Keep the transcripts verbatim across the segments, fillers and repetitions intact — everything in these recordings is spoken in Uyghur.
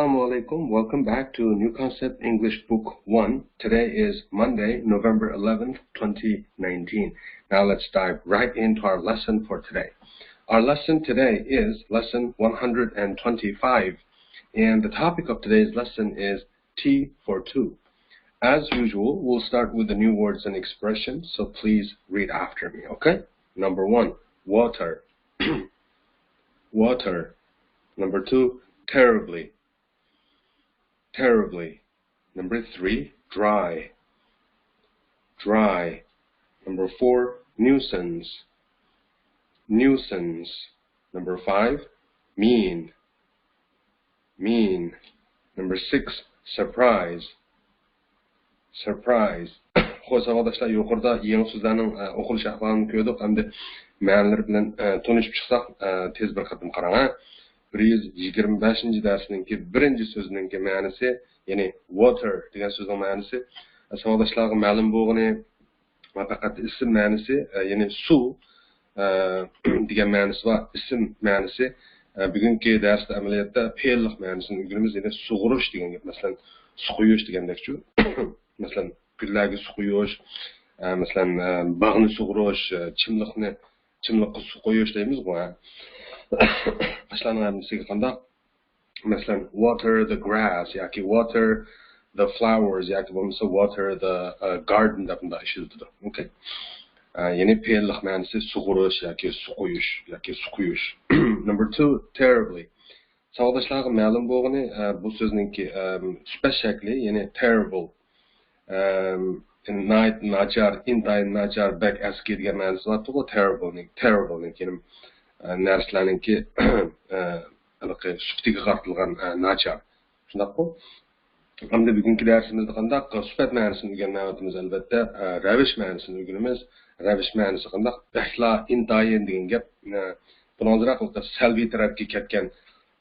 Assalamu alaikum. Welcome back to New Concept English Book one. Today is Monday, November eleventh, twenty nineteen. Now let's dive right into our lesson for today. Our lesson today is lesson one hundred twenty-five, and the topic of today's lesson is T for two. As usual, we'll start with the new words and expressions, so please read after me, okay? Number one, water. Water. Number two, terribly. Terribly. Number three, dry. Dry. Number four, nuisance. Nuisance. Number five, mean. Mean. Number six, surprise. Surprise. خوش، ساۋاقداشلار، يۇقىرىدا يېڭى سۆزلەرنىڭ ئە، ئوقۇلۇش ئەھۋالىنى كۆردۇق، ئەمدى مەنىلىرى بىلەن ئە، تونۇشۇپ چىقساق، ئە، تېز بىر قېتىم قاراڭ، ھە. بىر يۈز يىگىرمە بەشىنچى دەرسنىڭكى بىرىنچى سۆزىنىڭكى مەنىسى، يەنى water دېگەن سۆزنىڭ مەنىسى، ئە، ساۋاقداشلارغا مەلۇم بولغىنى، پەقەت ئىسىم مەنىسى، ئە، يەنى سۇ، ئە، دېگەن مەنىسى بار. ئىسىم مەنىسى، ئە، بۈگۈنكى دەرستە ئەمەلىيەتتە پېئىللىق مەنىسىنى ئۆگىنىمىز، يەنى سۇغۇرۇش دېگەن گەپ. مەسىلەن، سۇ قۇيۇش دېگەندەكچۇ. مەسىلەن، گۈللەرگە سۇ قۇيۇش، ئە، مەسىلەن، ئە، باغنى سۇغۇرۇش، ئە، چىملىقنى، چىملىققا سۇ قۇيۇش دەيمىزغۇ، ھە. ئاشۇلارنىڭ ھەممىسىگە قانداق؟ مەسىلەن، water the grass ياكى water the flowers ياكى بولمىسا water the ئە، garden دەپ مۇنداق ئىشلىتىدۇ. ئوكەي. ئە، يەنى پېئىللىق مەنىسى سۇغۇرۇش ياكى سۇ قۇيۇش ياكى سۇ قۇيۇش. Number two, terribly. ساۋاقداشلارغا مەلۇم بولغىنى، ئە، بۇ سۆزنىڭكى ئە، سۈپەت شەكلى، يەنى terrible. ئەم، ناھايىتى ناچار، ئىنتايىن ناچار، بەك ئەسكى دېگەن مەنىسى بارتىغۇ، تېررىبلنىڭ، تېررىبلنىڭ، يەنى، ئە، نەرسىلەرنىڭكى، ئە، ھېلىقى سۈپىتىگە قارىتىلغان، ئە، ناچار. شۇنداققۇ؟ ئەمدى بۈگۈنكى دەرسىمىزدە قانداق سۈپەت مەنىسىنى ئۆگەنمەيۋاتىمىز، ئەلۋەتتە، ئە، رەۋىش مەنىسىنى ئۆگىنىمىز. رەۋىش مەنىسى قانداق؟ بەكلا، ئىنتايىن دېگەن گەپ. ئە، بۇنىڭ ئازراق سەلبىي تەرەپكە كەتكەن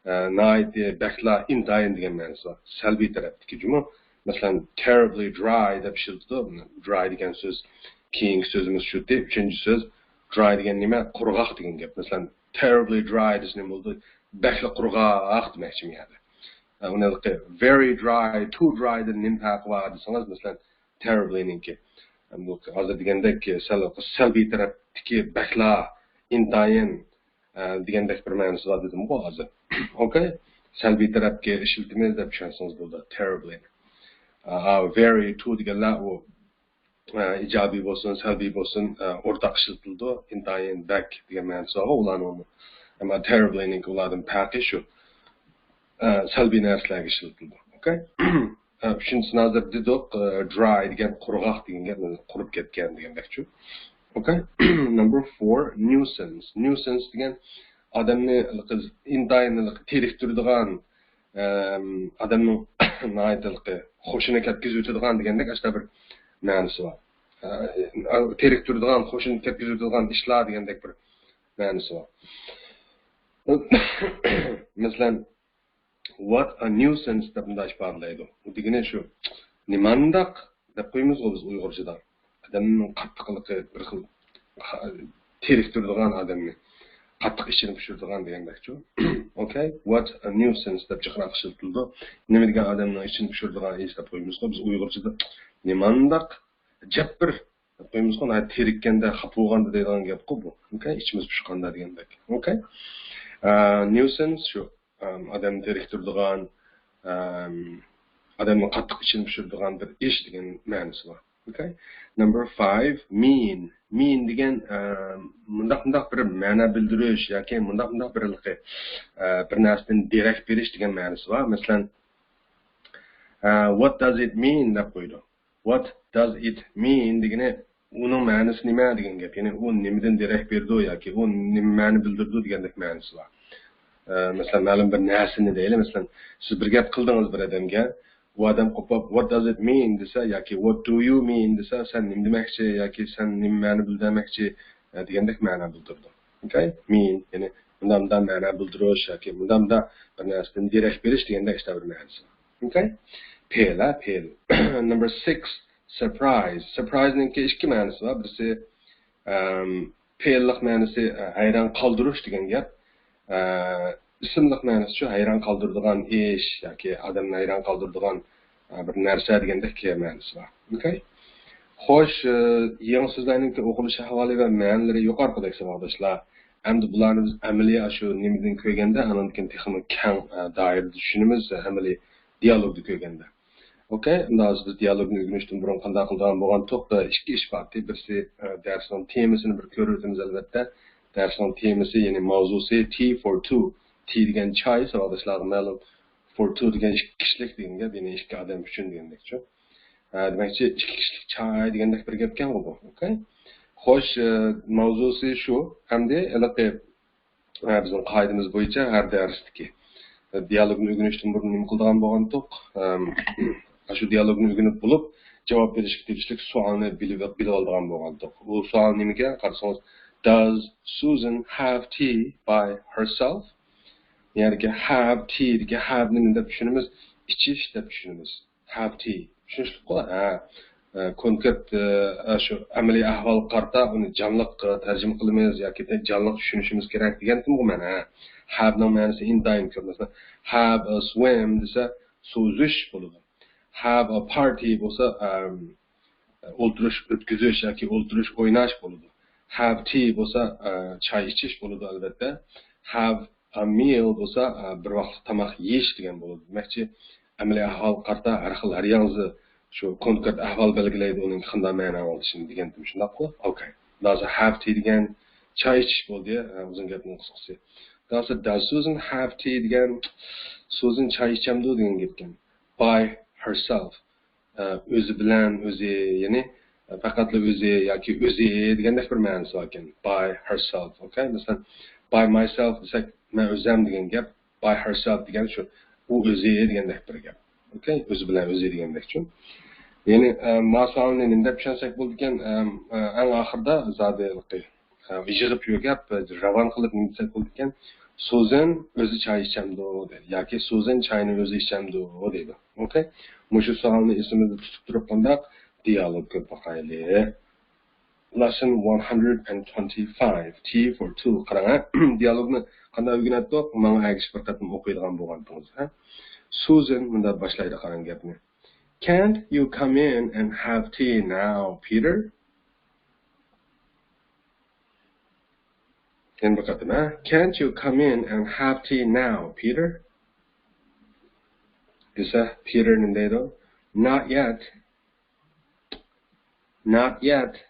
ئە، ناھايىتى، بەكلا، ئىنتايىن دېگەن مەنىسى بار. سەلبىي تەرەپتىكى جۇمۇ. مەسىلەن، terribly dry دەپ ئىشلىتىدۇ. Dry دېگەن سۆز، كېيىنكى سۆزىمىز شۇ. ئۈچىنچى سۆز، dry دېگەن نېمە؟ قۇرغاق دېگەن گەپ. مەسىلەن، terribly dry دېسە نېمە بولىدۇ؟ بەكلا قۇرغاق دېمەكچى بۇ يەردە. ئە، ئۇنى ھېلىقى very dry، too dry دىن نېمە پەرقى بار دېسىڭىز، مەسىلەن، terribly نىڭكى. بۇ ھازىر دېگەندەك سەل، سەلبىي تەرەپتىكى بەكلا، ئىنتايىن، ئە، دېگەندەك بىر مەنىسى بار دېدىمغۇ ھازىر. ئوكەي؟ سەلبىي تەرەپكە ئىشلىتىمىز دەپ چۈشەنسىڭىز بولىدۇ. تېررىبلى. ئە، very، too دېگەنلەر ئۇ، ئە، ئىجابىي بولسۇن، سەلبىي بولسۇن، ئە، ئورتاق ئىشلىتىلىدۇ. ئىنتايىن، بەك دېگەن مەنىسى بارغۇ ئۇلارنىڭمۇ. ئەمما تېررىبلىنىڭكى ئۇلاردىن پەرقى شۇ. ئە، سەلبىي نەرسىلەرگە ئىشلىتىلىدۇ. ئوكەي؟ ئە، ئۈچىنچىسىنى ھازىر دېدۇق، ئە، dry دېگەن قۇرغاق دېگەن گەپ، قۇرۇپ كەتكەن دېگەندەكچۇ. ئوكەي؟ Number four, nuisance. Nuisance دېگەن ئادەمنى ئىنتايىن تېرىكتۈرىدىغان، ئەم، ئادەمنىڭ ناھايىتى خوشىنى كەتكۈزۈۋېتىدىغان دېگەندەك ئاشۇنداق بىر مەنىسى بار. ئە، تېرىكتۈرىدىغان، خوشىنى كەتكۈزۈۋېتىدىغان ئىشلار دېگەندەك بىر مەنىسى بار. مەسىلەن، What a nuisance دەپ مۇنداق ئىپادىلەيدۇ. ئۇ دېگىنى شۇ، نېمانداق دەپ قويىمىزغۇ بىز ئۇيغۇرچىدا. ئادەمنىڭ قاتتىقلىقى بىر خىل، تېرىكتۈرىدىغان ئادەمنى. قاتتىق ئىچىنى پۇشۇرىدىغان دېگەندەكچۇ. ئوكەي؟ What a nuisance دەپ جىقراق ئىشلىتىلىدۇ. نېمە دېگەن ئادەمنىڭ ئىچىنى پۇشۇرىدىغان ئىش دەپ قويىمىزغۇ بىز ئۇيغۇرچىدا. نېمانداق جەببىر دەپ قويىمىزغۇ، ناھايىتى تېرىككەندە، خاپا بولغاندا دەيدىغان گەپقۇ بۇ. ئوكەي؟ ئىچىمىز پۇشقاندا دېگەندەك. ئوكەي؟ ئە، nuisance شۇ، ئەم، ئادەمنى تېرىكتۈرىدىغان، ئەم، ئادەمنىڭ قاتتىق ئىچىنى پۇشۇرىدىغان بىر ئىش دېگەن مەنىسى بار. ئوكەي؟ Number five, mean. Mean دېگەن، ئەم، مۇنداق، مۇنداق بىر مەنە بىلدۈرۈش ياكى مۇنداق، مۇنداق بىر ھېلىقى، ئە، بىر نەرسىدىن دېرەك بېرىش دېگەن مەنىسى بار. مەسىلەن، ئە، What does it mean دەپ قويىدۇ. What does it mean دېگىنى، ئۇنىڭ مەنىسى نېمە دېگەن گەپ. يەنى ئۇ نېمىدىن دېرەك بېرىدۇ ياكى ئۇ نېمە مەنە بىلدۈرىدۇ دېگەندەك مەنىسى بار. ئە، مەسىلەن، مەلۇم بىر نەرسىنى دەيلى، مەسىلەن، سىز بىر گەپ قىلدىڭىز بىر ئادەمگە، ئۇ ئادەم قوپۇپ، What does it mean دېسە ياكى What do you mean دېسە، سەن نېمە دېمەكچى ياكى سەن نېمە مەنە بىلدۈرمەكچى، ئە، دېگەندەك مەنە بىلدۈرىدۇ. ئوكەي؟ Mean، يەنى مۇنداق، مۇنداق مەنە بىلدۈرۈش ياكى مۇنداق، مۇنداق بىر نەرسىدىن دېرەك بېرىش دېگەندەك ئىشتا بىر مەنىسى بار. ئوكەي؟ پېئىل، ھە، پېئىل. Number six, surprise. Surprise نىڭكى ئىككى مەنىسى بار. بىرسى، ئەم، پېئىللىق مەنىسى، ئە، ھەيران قالدۇرۇش دېگەن گەپ. ئە، ئىسىملىق مەنىسىچۇ، ھەيران قالدۇرىدىغان ئىش ياكى ئادەمنى ھەيران قالدۇرىدىغان، ئە، بىر نەرسە دېگەندەك مەنىسى بار. ئوكەي. خوش، ئە، يېڭى سۆزلەرنىڭكى ئوقۇلۇش ئەھۋالى ۋە مەنىلىرى يۇقىرىقىدەك، ساۋاقداشلار. ئەمدى بۇلارنى بىز ئەمەلىي ئاشۇ نېمىدىن كۆرگەندە، ئاندىن كېيىن تېخىمۇ كەڭ، ئە، دائىرىدە چۈشىنىمىز، ئەمەلىي دىيالوگدا كۆرگەندە. ئوكەي، ئۇنداق بىز دىيالوگنى ئۆگىنىشتىن بۇرۇن قانداق قىلىدىغان بولغانتۇق؟ ئىككى ئىش بار. بىرسى، ئە، دەرسنىڭ تېمىسىنى بىر كۆرۈۋېتىمىز، ئەلۋەتتە. دەرسنىڭ تېمىسى، يەنى ماۋزۇسى، T for two. T دېگەن چاي، ساۋاقداشلارغا مەلۇم. For two دېگەن ئىككى كىشىلىك دېگەن گەپ، يەنى ئىككى ئادەم ئۈچۈن دېگەندەكچۇ. ئە، دېمەكچى، ئىككى كىشىلىك چاي دېگەندەك بىر گەپكەنغۇ بۇ. ئوكەي. خوش، ئە، ماۋزۇسى شۇ. ئەمدى ھېلىقى، ئە، بىزنىڭ قائىدىمىز بويىچە ھەر دەرستىكى، ئە، دىيالوگنى ئۆگىنىشتىن بۇرۇن نېمە قىلىدىغان بولغانتۇق؟ ئەم، ئاشۇ دىيالوگنى ئۆگىنىپ بولۇپ، جاۋاب بېرىشكە تېگىشلىك سوئالنى بىلىپ، بىلىۋالىدىغان بولغانتۇق. ئۇ سوئال نېمىكەن؟ قارىسىڭىز، Does Susan have tea by herself? يەنى have tea دىكى have نى نېمە دەپ چۈشىنىمىز؟ ئىچىش دەپ چۈشىنىمىز. Have tea. چۈشىنىشلىكقۇ؟ ھە. ئە، كونكرېت، ئە، شۇ ئەمەلىي ئەھۋالغا قارىتا ئۇنى جانلىق، ئە، تەرجىمە قىلىمىز ياكى جانلىق چۈشىنىشىمىز كېرەك دېگەنتىمغۇ مەن، ھە. Have نىڭ مەنىسى ئىنتايىن كۆپ. مەسىلەن، have a swim دېسە، سۇ ئۈزۈش بولىدۇ. Have a party بولسا، ئەم، ئولتۇرۇش ئۆتكۈزۈش ياكى ئولتۇرۇش ئويناش بولىدۇ. Have tea بولسا، ئە، چاي ئىچىش بولىدۇ، ئەلۋەتتە. Have a meal بولسا، ئە، بىر ۋاقىتلىق تاماق يېيىش دېگەن بولىدۇ. دېمەكچى، ئەمەلىي ئەھۋالغا قارىتا ھەر خىل، ھەر ياڭزى شۇ كونكرېت ئەھۋال بەلگىلەيدۇ، ئۇنىڭ قانداق مەنە ئالىشىنى دېگەنتىم، شۇنداققۇ؟ ئوكەي. داسا have tea دېگەن چاي ئىچىش بولدى، ئە، ئۇزۇن گەپنىڭ قىسقىسى. داسا does Susan have tea دېگەن سۇزىن چاي ئىچەمدۇ دېگەن گەپكەن. By herself. ئە، ئۆزى بىلەن ئۆزى، يەنى، ئە، پەقەتلا ئۆزى ياكى ئۆزى دېگەندەك بىر مەنىسى باركەن. By herself، ئوكەي؟ مەسىلەن، by myself دېسەك، مەن ئۆزەم دېگەن گەپ. By herself دېگەن شۇ، ئۇ ئۆزى دېگەندەك بىر گەپ. ئوكەي؟ ئۆزى بىلەن ئۆزى دېگەندەكچۇ. يەنى، ئە، ما سوئالنى نېمە دەپ چۈشەنسەك بولىدىكەن؟ ئە، ئە، ئەڭ ئاخىرىدا زادى ھېلىقى، ئە، يىغىپ يۈرگەپ، ئە، راۋان قىلىپ نېمە دېسەك بولىدىكەن؟ سۇزەن ئۆزى چاي ئىچەمدۇ دەيدۇ ياكى سۇزەن چاينى ئۆزى ئىچەمدۇ دەيدۇ. ئوكەي؟ مۇشۇ سوئالنى ئېسىمىزدە تۇتۇپ تۇرۇپ قانداق دىيالوگ كۆرۈپ باقايلى. Lesson one hundred and twenty-five, T for two. قاراڭ، ھە؟ دىيالوگنى قانداق ئۆگىنەتتۇق؟ ماڭا ئەگىشىپ بىر قېتىم ئوقۇيدىغان بولغانتىڭىز، ھە؟ سۇزەن مۇنداق باشلايدۇ، قاراڭ گەپنى. Can't you come in and have tea now, Peter? يەنە بىر قېتىم، ھە؟ Can't you come in and have tea now, Peter? دېسە، پىتېر نېمە دەيدۇ؟ Not yet. Not yet.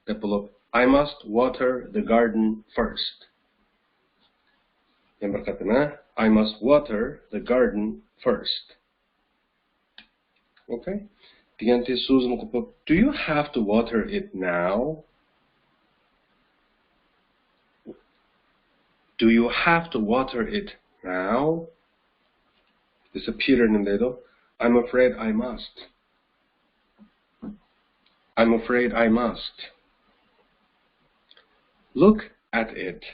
دەپ بولۇپ، I must water the garden first. يەنە بىر قېتىم، ھە؟ I must water the garden first. ئوكەي. دېگەنتى سۇزىن قوپۇپ، Do you have to water it now? Do you have to water it now? دېسە، پىتېر نېمە دەيدۇ؟ I'm afraid I must. I'm afraid I must. Look at it.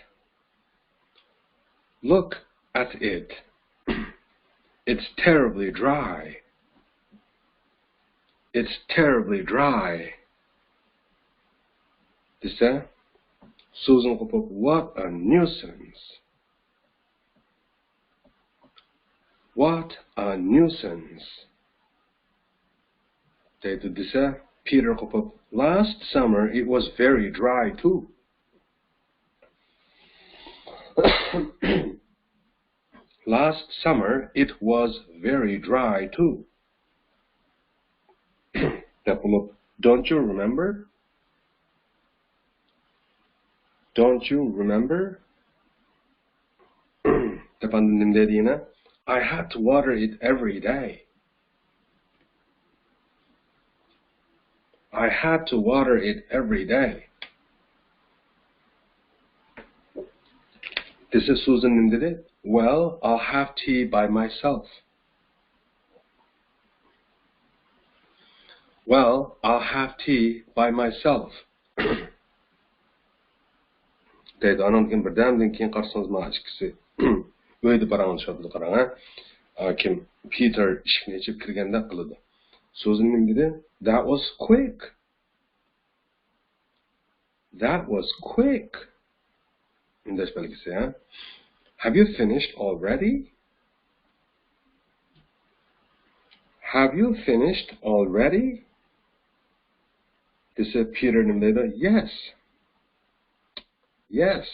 Look at it. It's terribly dry. It's terribly dry. دېسە، سۇزىن قوپۇپ، What a nuisance. What a nuisance. دەيدۇ دېسە، پىتېر قوپۇپ، Last summer it was very dry too. Last summer it was very dry too. دەپ بولۇپ، Don't you remember? Don't you remember? دەپ ئاندىن نېمە دەيدۇ يەنە؟ I had to water it every day. I had to water it every day. دېسە سۇزىن نېمە دېدى؟ Well, I'll have tea by myself. Well, I'll have tea by myself. دەيدۇ. ئانىڭدىن كېيىن بىردەمدىن كېيىن قارىسىڭىز، مانا ئىككىسى ئۆيدە پاراڭلىشىۋاتىدۇ، قاراڭ، ھە. ئا، كىم؟ پىتېر ئىشىكنى ئېچىپ كىرگەندەك قىلىدۇ. سۇزىن نېمە دېدى؟ That was quick. That was quick. ئۈندەش بەلگىسى، ھە. Have you finished already? Have you finished already? دېسە، پېتېر نېمە دەيدۇ؟ Yes. Yes.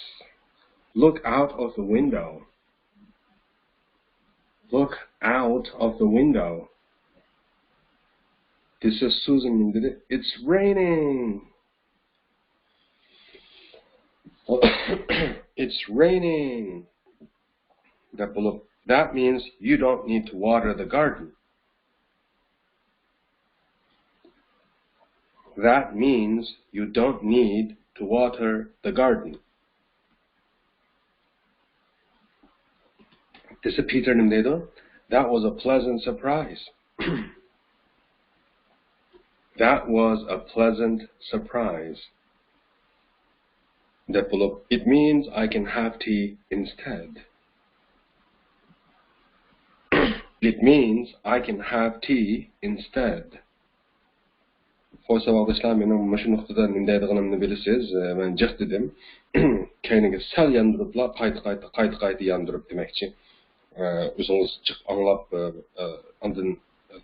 Look out of the window. Look out of the window. دېسە، سۇزان نېمە دېدى؟ It's raining. It's raining. دەپ بولۇپ، that means you don't need to water the garden. That means you don't need to water the garden. دېسە، پېتېر نېمە دەيدۇ؟ That was a pleasant surprise. That was a pleasant surprise. دەپ بولۇپ، it means I can have tea instead. It means I can have tea instead. خوش، ساۋاقداشلار، مېنىڭ مۇشۇ نۇقتىدا نېمە دەيدىغىنىمنى بىلىسىز. مەن جىق دېدىم. كەينىگە سەل ياندۇرۇپلا، قايتا، قايتا، قايتا، قايتا ياندۇرۇپ دېمەكچى. ئۆزىڭىز جىق ئاڭلاپ، ئاندىن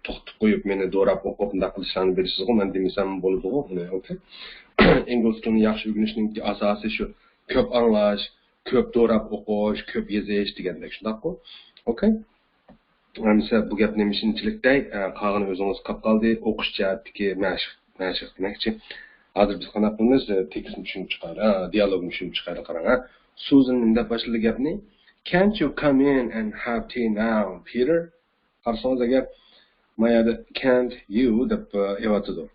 توختىتىپ قويۇپ، مېنى دوراپ ئوقۇپ، مۇنداق قىلىشلارنى بىلىسىزغۇ، مەن دېمىسەم بولىدىغۇ بۇنى، ئوكەي؟ ئىنگلىز تىلىنى ياخشى ئۆگىنىشنىڭكى ئاساسى شۇ، كۆپ ئاڭلاش، كۆپ دوراپ ئوقۇش، كۆپ يېزىش دېگەندەك، شۇنداققۇ؟ ئوكەي؟ ئەمىسە بۇ گەپنى مۇشۇنچىلىك دەي، قالغىنى ئۆزىڭىز قاپ قالدى، ئوقۇش جەھەتتىكى مەشىق، مەشىق دېمەكچى. ھازىر بىز قانداق قىلىمىز؟ تېكىستنى چۈشىنىپ چىقايلى، دىيالوگنى چۈشىنىپ چىقايلى، قاراڭ. سۇزان نېمە دەپ باشلىدى گەپنى؟ Can't you come in and have tea now, Peter? قارىسىڭىز ئەگەر، ما يەردە can't you دەپ ئېۋاتىدۇ.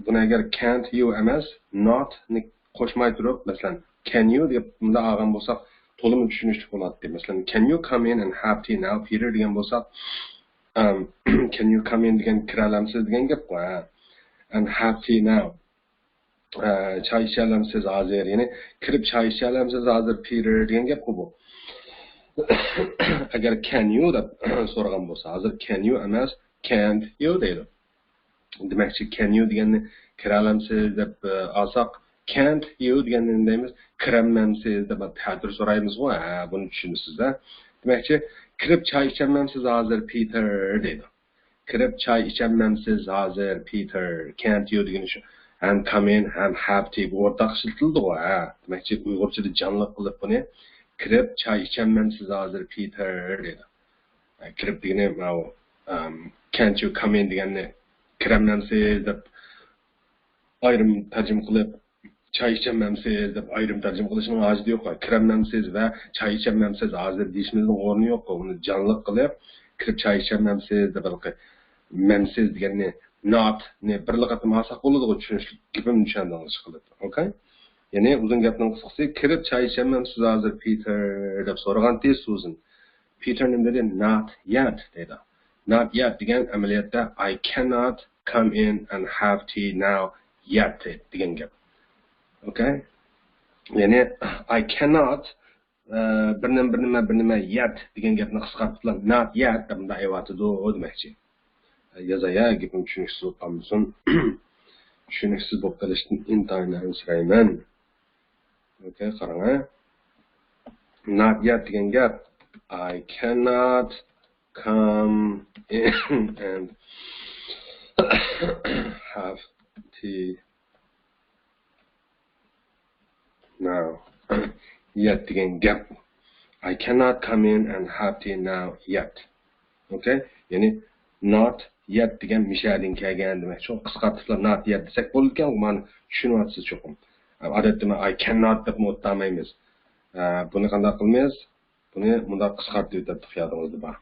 بۇنى ئەگەر can't you ئەمەس، not نى قوشماي تۇرۇپ، مەسىلەن، can you دەپ مۇنداق ئالغان بولساق، تولىمۇ چۈشىنىشلىك بولاتتى. مەسىلەن، can you come in and have tea now, Peter دېگەن بولساق، can you come in دېگەن كىرەلەمسىز دېگەن گەپقۇ، ھە؟ And have tea now. چاي ئىچەلەمسىز ھازىر؟ يەنى كىرىپ چاي ئىچەلەمسىز ھازىر، پېتېر دېگەن گەپقۇ بۇ. ئەگەر can you دەپ سورىغان بولسا، ھازىر can you ئەمەس، can't you دەيدۇ. دېمەكچى، can you دېگەننى كىرەلەمسىز دەپ ئالساق، can't you دېگەننى نېمە دەيمىز؟ كىرەلمەمسىز دەپ تەتۈر سورايمىزغۇ، ھە، بۇنى چۈشىنىسىز-دە. دېمەكچى، كىرىپ چاي ئىچەلمەمسىز ھازىر، پېتېر دەيدۇ. كىرىپ چاي ئىچەلمەمسىز ھازىر، پېتېر؟ Can't you دېگىنى شۇ. ھەم come in ھەم have tea بۇ ئورتاق ئىشلىتىلىدىغۇ، ھە. دېمەكچى، ئۇيغۇرچىدا جانلىق قىلىپ بۇنى، كىرىپ چاي ئىچەلمەمسىز ھازىر، پېتېر دەيدۇ. كىرىپ دېگىنى ماۋۇ، can't you come in دېگەننى كىرەلمەمسىز دەپ ئايرىم تەرجىمە قىلىپ، چاي ئىچەلمەمسىز دەپ ئايرىم تەرجىمە قىلىشنىڭ ھاجىتى يوق. كىرەلمەمسىز ۋە چاي ئىچەلمەمسىز ھازىر دېيىشىمىزنىڭ ئورنى يوق. ئۇنى جانلىق قىلىپ، كىرىپ چاي ئىچەلمەمسىز دەپ ھېلىقى مەمسىز دېگەننى، not نى بىرلا قېتىم ئالساق بولىدىغۇ، چۈشىنىشلىك گېپىمنى چۈشەندىڭىز ئىشقىلىپ. ئوكەي؟ يەنى ئۇزۇن گەپنىڭ قىسقىسى، كىرىپ چاي ئىچەلمەمسىز ھازىر، پېتېر دەپ سورىغانتى سۇزان. پېتېر نېمە دېدى؟ Not yet دېدى. Not yet دېگەن ئەمەلىيەتتە I cannot come in and have tea now yet دېگەن گەپ. ئوكەي؟ يەنى I cannot، ئە، بىر نېمە، بىر نېمە، بىر نېمە yet دېگەن گەپنى قىسقارتىپلا not yet دەپ مۇنداق ئېۋاتىدۇ دېمەكچى. يازاي، ھە، گېپىم چۈشىنىكسىز بولۇپ قالمىسۇن. چۈشىنىكسىز بولۇپ قېلىشتىن ئىنتايىن ئەنسىرەيمەن. ئوكەي، قاراڭ، ھە. Not yet دېگەن گەپ I cannot come in and have tea now yet دېگەن گەپ. I cannot come in and have tea now yet. ئوكەي؟ يەنى not yet دېگەن مىشەدىن كەلگەن دېمەك. شۇ قىسقارتىپلا not yet دېسەك بولىدىكەن، مانا چۈشىنىۋاتىسىز چوقۇم. ئادەتتە مەن I cannot دەپمۇ ئولتۇرالمايمىز. ئە، بۇنى قانداق قىلىمىز؟ بۇنى مۇنداق قىسقارتىۋېتەتتۇق، يادىڭىزدا بار.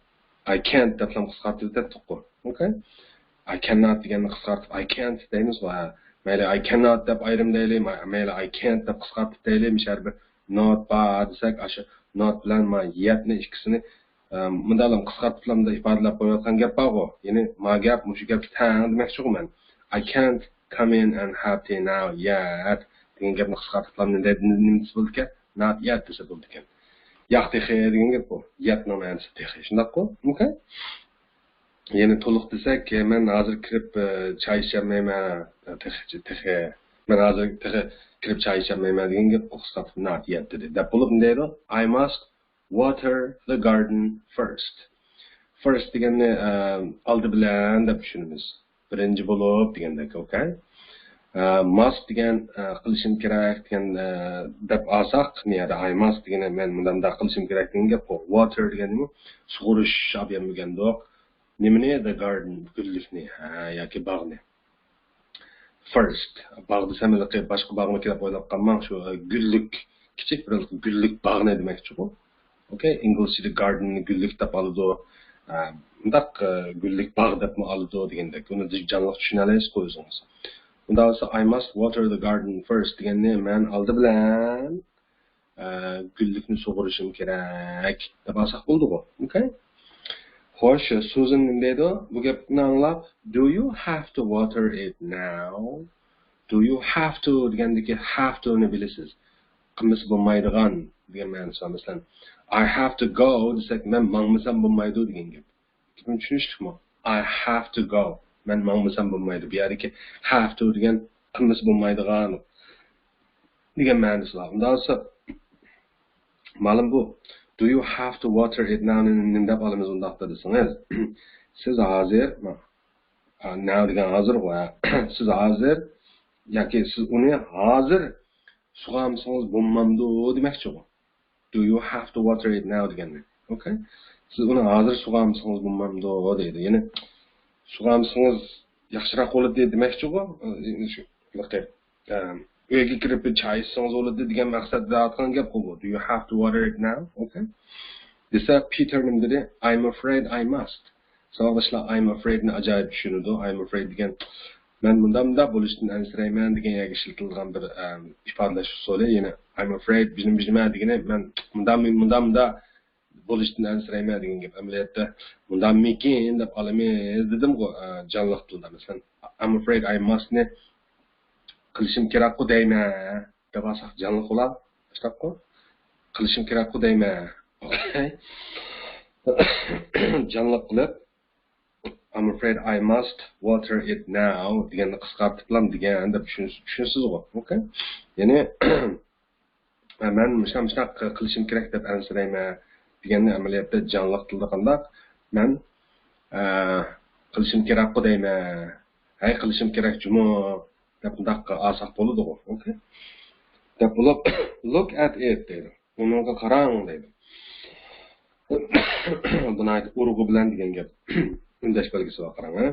I can't دەپلا قىسقارتىۋېتەتتۇققۇ. ئوكەي؟ I cannot دېگەننى قىسقارتىپ I can't دەيمىزغۇ، ھە. مەيلى I cannot دەپ ئايرىم دەيلى، مەيلى I can't دەپ قىسقارتىپ دەيلى، مۇشۇ يەردە بىر not بار دېسەك، ئاشۇ not بىلەن ما yet نى ئىككىسىنى، ئە، مۇنداقلا قىسقارتىپلا مۇنداق ئىپادىلەپ قويۇۋاتقان گەپ بارغۇ. يەنى ما گەپ مۇشۇ گەپكە تەڭ دېمەكچىغۇ مەن. I can't come in and have tea now yet دېگەن گەپنى قىسقارتىپلا نېمە دەيدۇ، نېمە دېسە بولىدىكەن؟ Not yet دېسە بولىدىكەن. ياق، تېخى دېگەن گەپ بۇ. Yet نىڭ مەنىسى تېخى. شۇنداققۇ؟ ئوكەي؟ يەنى تولۇق دېسەك، مەن ھازىر كىرىپ، ئە، چاي ئىچەلمەيمەن، تېخىچە، تېخى. مەن ھازىر تېخى كىرىپ چاي ئىچەلمەيمەن دېگەن گەپ، قىسقارتىپ not yet دېدى. دەپ بولۇپ نېمە دەيدۇ؟ I must Water the garden first. First دېگەننى ئالدى بىلەن دەپ چۈشىنىمىز. بىرىنچى بولۇپ دېگەندەك، okay. Must دېگەن قىلىشىم كېرەك دېگەن دەپ ئالساق، نېمە، I must دېگەننى مەن مۇنداق قىلىشىم كېرەك دېگەن گەپقۇ. Water دېگەننى سۇغۇرۇش ئاپيەم دېگەندۇق. نېمىنى؟ The garden، گۈللۈكنى، ھە، ياكى باغنى. First، باغ دېسەم، ھېلىقى باشقا باغنى كېلىپ ئويلاپ قالماڭ، شۇ گۈللۈك، كىچىك بىر گۈللۈك باغنى دېمەكچىغۇ. Okay، ئىنگلىزچىدا garden نى گۈللۈك دەپ ئالىدۇ. ئە، مۇنداق، ئە، گۈللۈك باغ دەپمۇ ئالىدۇ دېگەندەك. ئۇنى جانلىق چۈشىنەلەيسىزغۇ ئۆزىڭىز. ئۇنداق بولسا، I must water the garden first دېگەننى مەن ئالدى بىلەن، ئە، گۈللۈكنى سۇغۇرۇشۇم كېرەك دەپ ئالساق بولىدىغۇ. Okay؟ خوش، سۇزىن نېمە دەيدۇ؟ بۇ گەپنى ئاڭلاپ، Do you have to water it now? Do you have to دېگەندىكى have to نى بىلىسىز. قىلمىسا بولمايدىغان دېگەن مەنىسى بار. مەسىلەن، I have to go دېسەك، مەن ماڭمىسام بولمايدۇ دېگەن گەپ. گېپىم چۈشىنىشلىكمۇ؟ I have to go. مەن ماڭمىسام بولمايدۇ. بۇ يەردىكى have to دېگەن قىلمىسا بولمايدىغان دېگەن مەنىسى بار. ئۇنداق بولسا، مانا بۇ Do you have to water it now نى نېمە دەپ ئالىمىز ئۇنداقتا دېسىڭىز، سىز ھازىر، now دېگەن ھازىرغۇ، ھە. سىز ھازىر ياكى سىز ئۇنى ھازىر سۇغارمىسىڭىز بولمامدۇ دېمەكچىغۇ. Do you have to water it now دېگەننى. Okay؟ سىز ئۇنى ھازىر سۇغارمىسىڭىز بولمامدۇ دەيدۇ. يەنى سۇغارمىسىڭىز ياخشىراق بولىدۇ دېمەكچىغۇ. شۇ، ھېلىقى، ئۆيگە كىرىپ بىر چاي ئىچسىڭىز بولىدۇ دېگەن مەقسەتتە دەۋاتقان گەپ بۇ. Do you have to water it now? Okay؟ دېسە، پىتېر نېمە دېدى؟ I'm afraid I must. ساۋاقداشلار، I'm afraid نى ئاجايىپ چۈشىنىدۇ. I'm afraid دېگەن، مەن مۇنداق، مۇنداق بولۇشتىن ئەنسىرەيمەن دېگەن يەرگە ئىشلىتىلىدىغان بىر، ئەم، ئىپادىلەش ئۇسۇلى. يەنى I'm afraid، بىنىم بىنىمە دېگىنى، مەن مۇنداق، مۇنداق، مۇنداق بولۇشتىن ئەنسىرەيمەن دېگەن گەپ. ئەمەلىيەتتە مۇنداقمىكىن دەپ ئالىمىز دېدىمغۇ، ئە، جانلىق تىلدا. مەسىلەن، I'm afraid I must نى قىلىشىم كېرەكقۇ دەيمەن دەپ ئالساق جانلىق بولا. شۇنداققۇ؟ قىلىشىم كېرەكقۇ دەيمەن. Okay؟ جانلىق قىلىپ، I'm afraid I must water it now دېگەننى قىسقارتىپلام دېگەن دەپ چۈشىنىسىزغۇ. Okay؟ يەنى، مەن مۇشۇنداق، مۇشۇنداق قىلىشىم كېرەك دەپ ئەنسىرەيمەن دېگەننى ئەمەلىيەتتە جانلىق تىلدا قانداق؟ مەن، ئە، قىلىشىم كېرەكقۇ دەيمەن. ھەي، قىلىشىم كېرەك جۇمۇ دەپ مۇنداق ئالساق بولىدىغۇ. Okay؟ دەپ بولۇپ، Look at it دەيدۇ. ئۇنىڭغا قاراڭ دەيدۇ. بۇ ناھايىتى ئۇرغۇ بىلەن دېگەن گەپ. ئۈندەش بەلگىسى بار، قاراڭ، ھە؟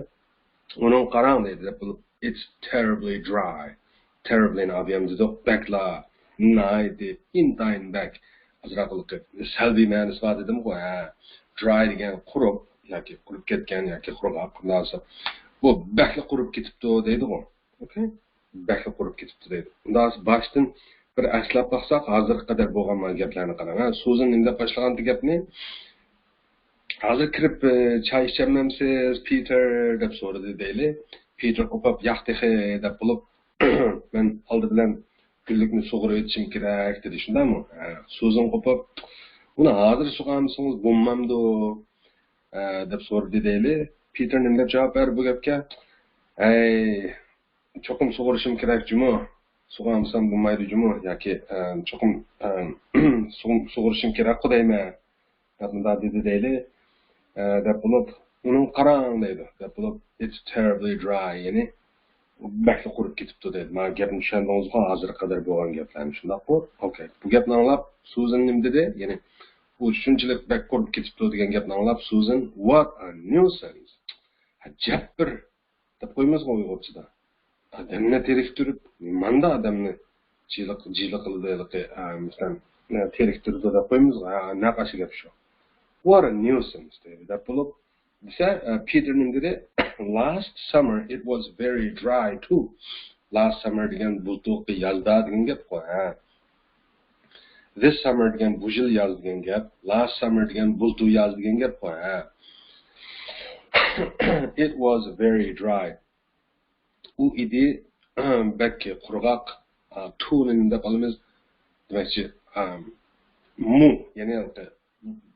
ئۇنىڭغا قاراڭ دەيدۇ دەپ بولۇپ، It's terribly dry. Terribly نى ئابىيام دېدۇق، بەكلا، ناھايىتى، ئىنتايىن بەك. ئازراق سەلبىي مەنىسى بار دېدىمغۇ، ھە. Dry دېگەن قۇرۇق ياكى قۇرۇپ كەتكەن ياكى قۇرغاق، قۇرۇق. بۇ بەكلا قۇرۇپ كېتىپتۇ دەيدىغۇ. Okay؟ بەكلا قۇرۇپ كېتىپتۇ دەيدۇ. ئۇنداق باشتىن بىر ئەسلەپ باقساق، ھازىرغا قەدەر بولغان مانا گەپلەرنى قاراڭ، ھە. سۇزىن نېمە دەپ باشلىغانتى گەپنى؟ ھازىر كىرىپ، ئە، چاي ئىچەلمەمسىز، پىتېر؟ دەپ سورىدى دەيلى. پىتېر قوپۇپ، ياق تېخى دەپ بولۇپ، مەن ئالدى بىلەن گۈللۈكنى سۇغۇرۇۋېتىشىم كېرەك دېدى. شۇنداقمۇ؟ ھە. سۇزىن قوپۇپ، ئۇنى ھازىر سۇغارمىسىڭىز بولمامدۇ؟ ئە، دەپ سورىدى دەيلى. پىتېر نېمە دەپ جاۋاب بەردى بۇ گەپكە؟ ھەي، چوقۇم سۇغۇرۇشۇم كېرەك جۇمۇ. سۇغارمىسام بولمايدۇ جۇمۇ. ياكى، ئە، چوقۇم، ئە، سۇغ-، سۇغۇرۇشۇم كېرەكقۇ دەيمەن. دەپ مۇنداق دېدى دەيلى. ئە، دەپ بولۇپ، ئۇنىڭغا قاراڭ دەيدۇ. دەپ بولۇپ، It's terribly dry. يەنى، بەكلا قۇرۇپ كېتىپتۇ دەيدۇ. مانا گەپنى چۈشەندىڭىزغۇ، ھازىرغا قەدەر بولغان گەپلەرنى، شۇنداققۇ؟ Okay. بۇ گەپنى ئاڭلاپ سۇزىن نېمە دېدى؟ يەنى ئۇ شۇنچىلىك بەك قۇرۇپ كېتىپتۇ دېگەن گەپنى ئاڭلاپ سۇزىن، What a nuisance. ئەجەب بىر، دەپ قويمىسىغۇ ئۇيغۇرچىدا. ئادەمنى تېرىكتۈرۈپ، نېماندا ئادەمنى جىلىق، جىلىق قىلىدۇ ھېلىقى، ئە، مەسىلەن، تېرىكتۈرىدۇ دەپ قويمىسىغۇ، ھە، نەق ئاشۇ گەپ شۇ. What a nuisance دەيدۇ. دەپ بولۇپ، دېسە، ئە، پىتېر نېمە دېدى؟ Last summer it was very dry too. Last summer دېگەن بۇلتۇرقى يازدا دېگەن گەپقۇ، ھە. This summer دېگەن بۇ يىل ياز دېگەن گەپ. Last summer دېگەن بۇلتۇر ياز دېگەن گەپقۇ، ھە. It was very dry. ئۇ ئىدى بەك قۇرغاق. ئا، too نى نېمە دەپ ئالىمىز؟ دېمەكچى، ئا، مۇ، يەنى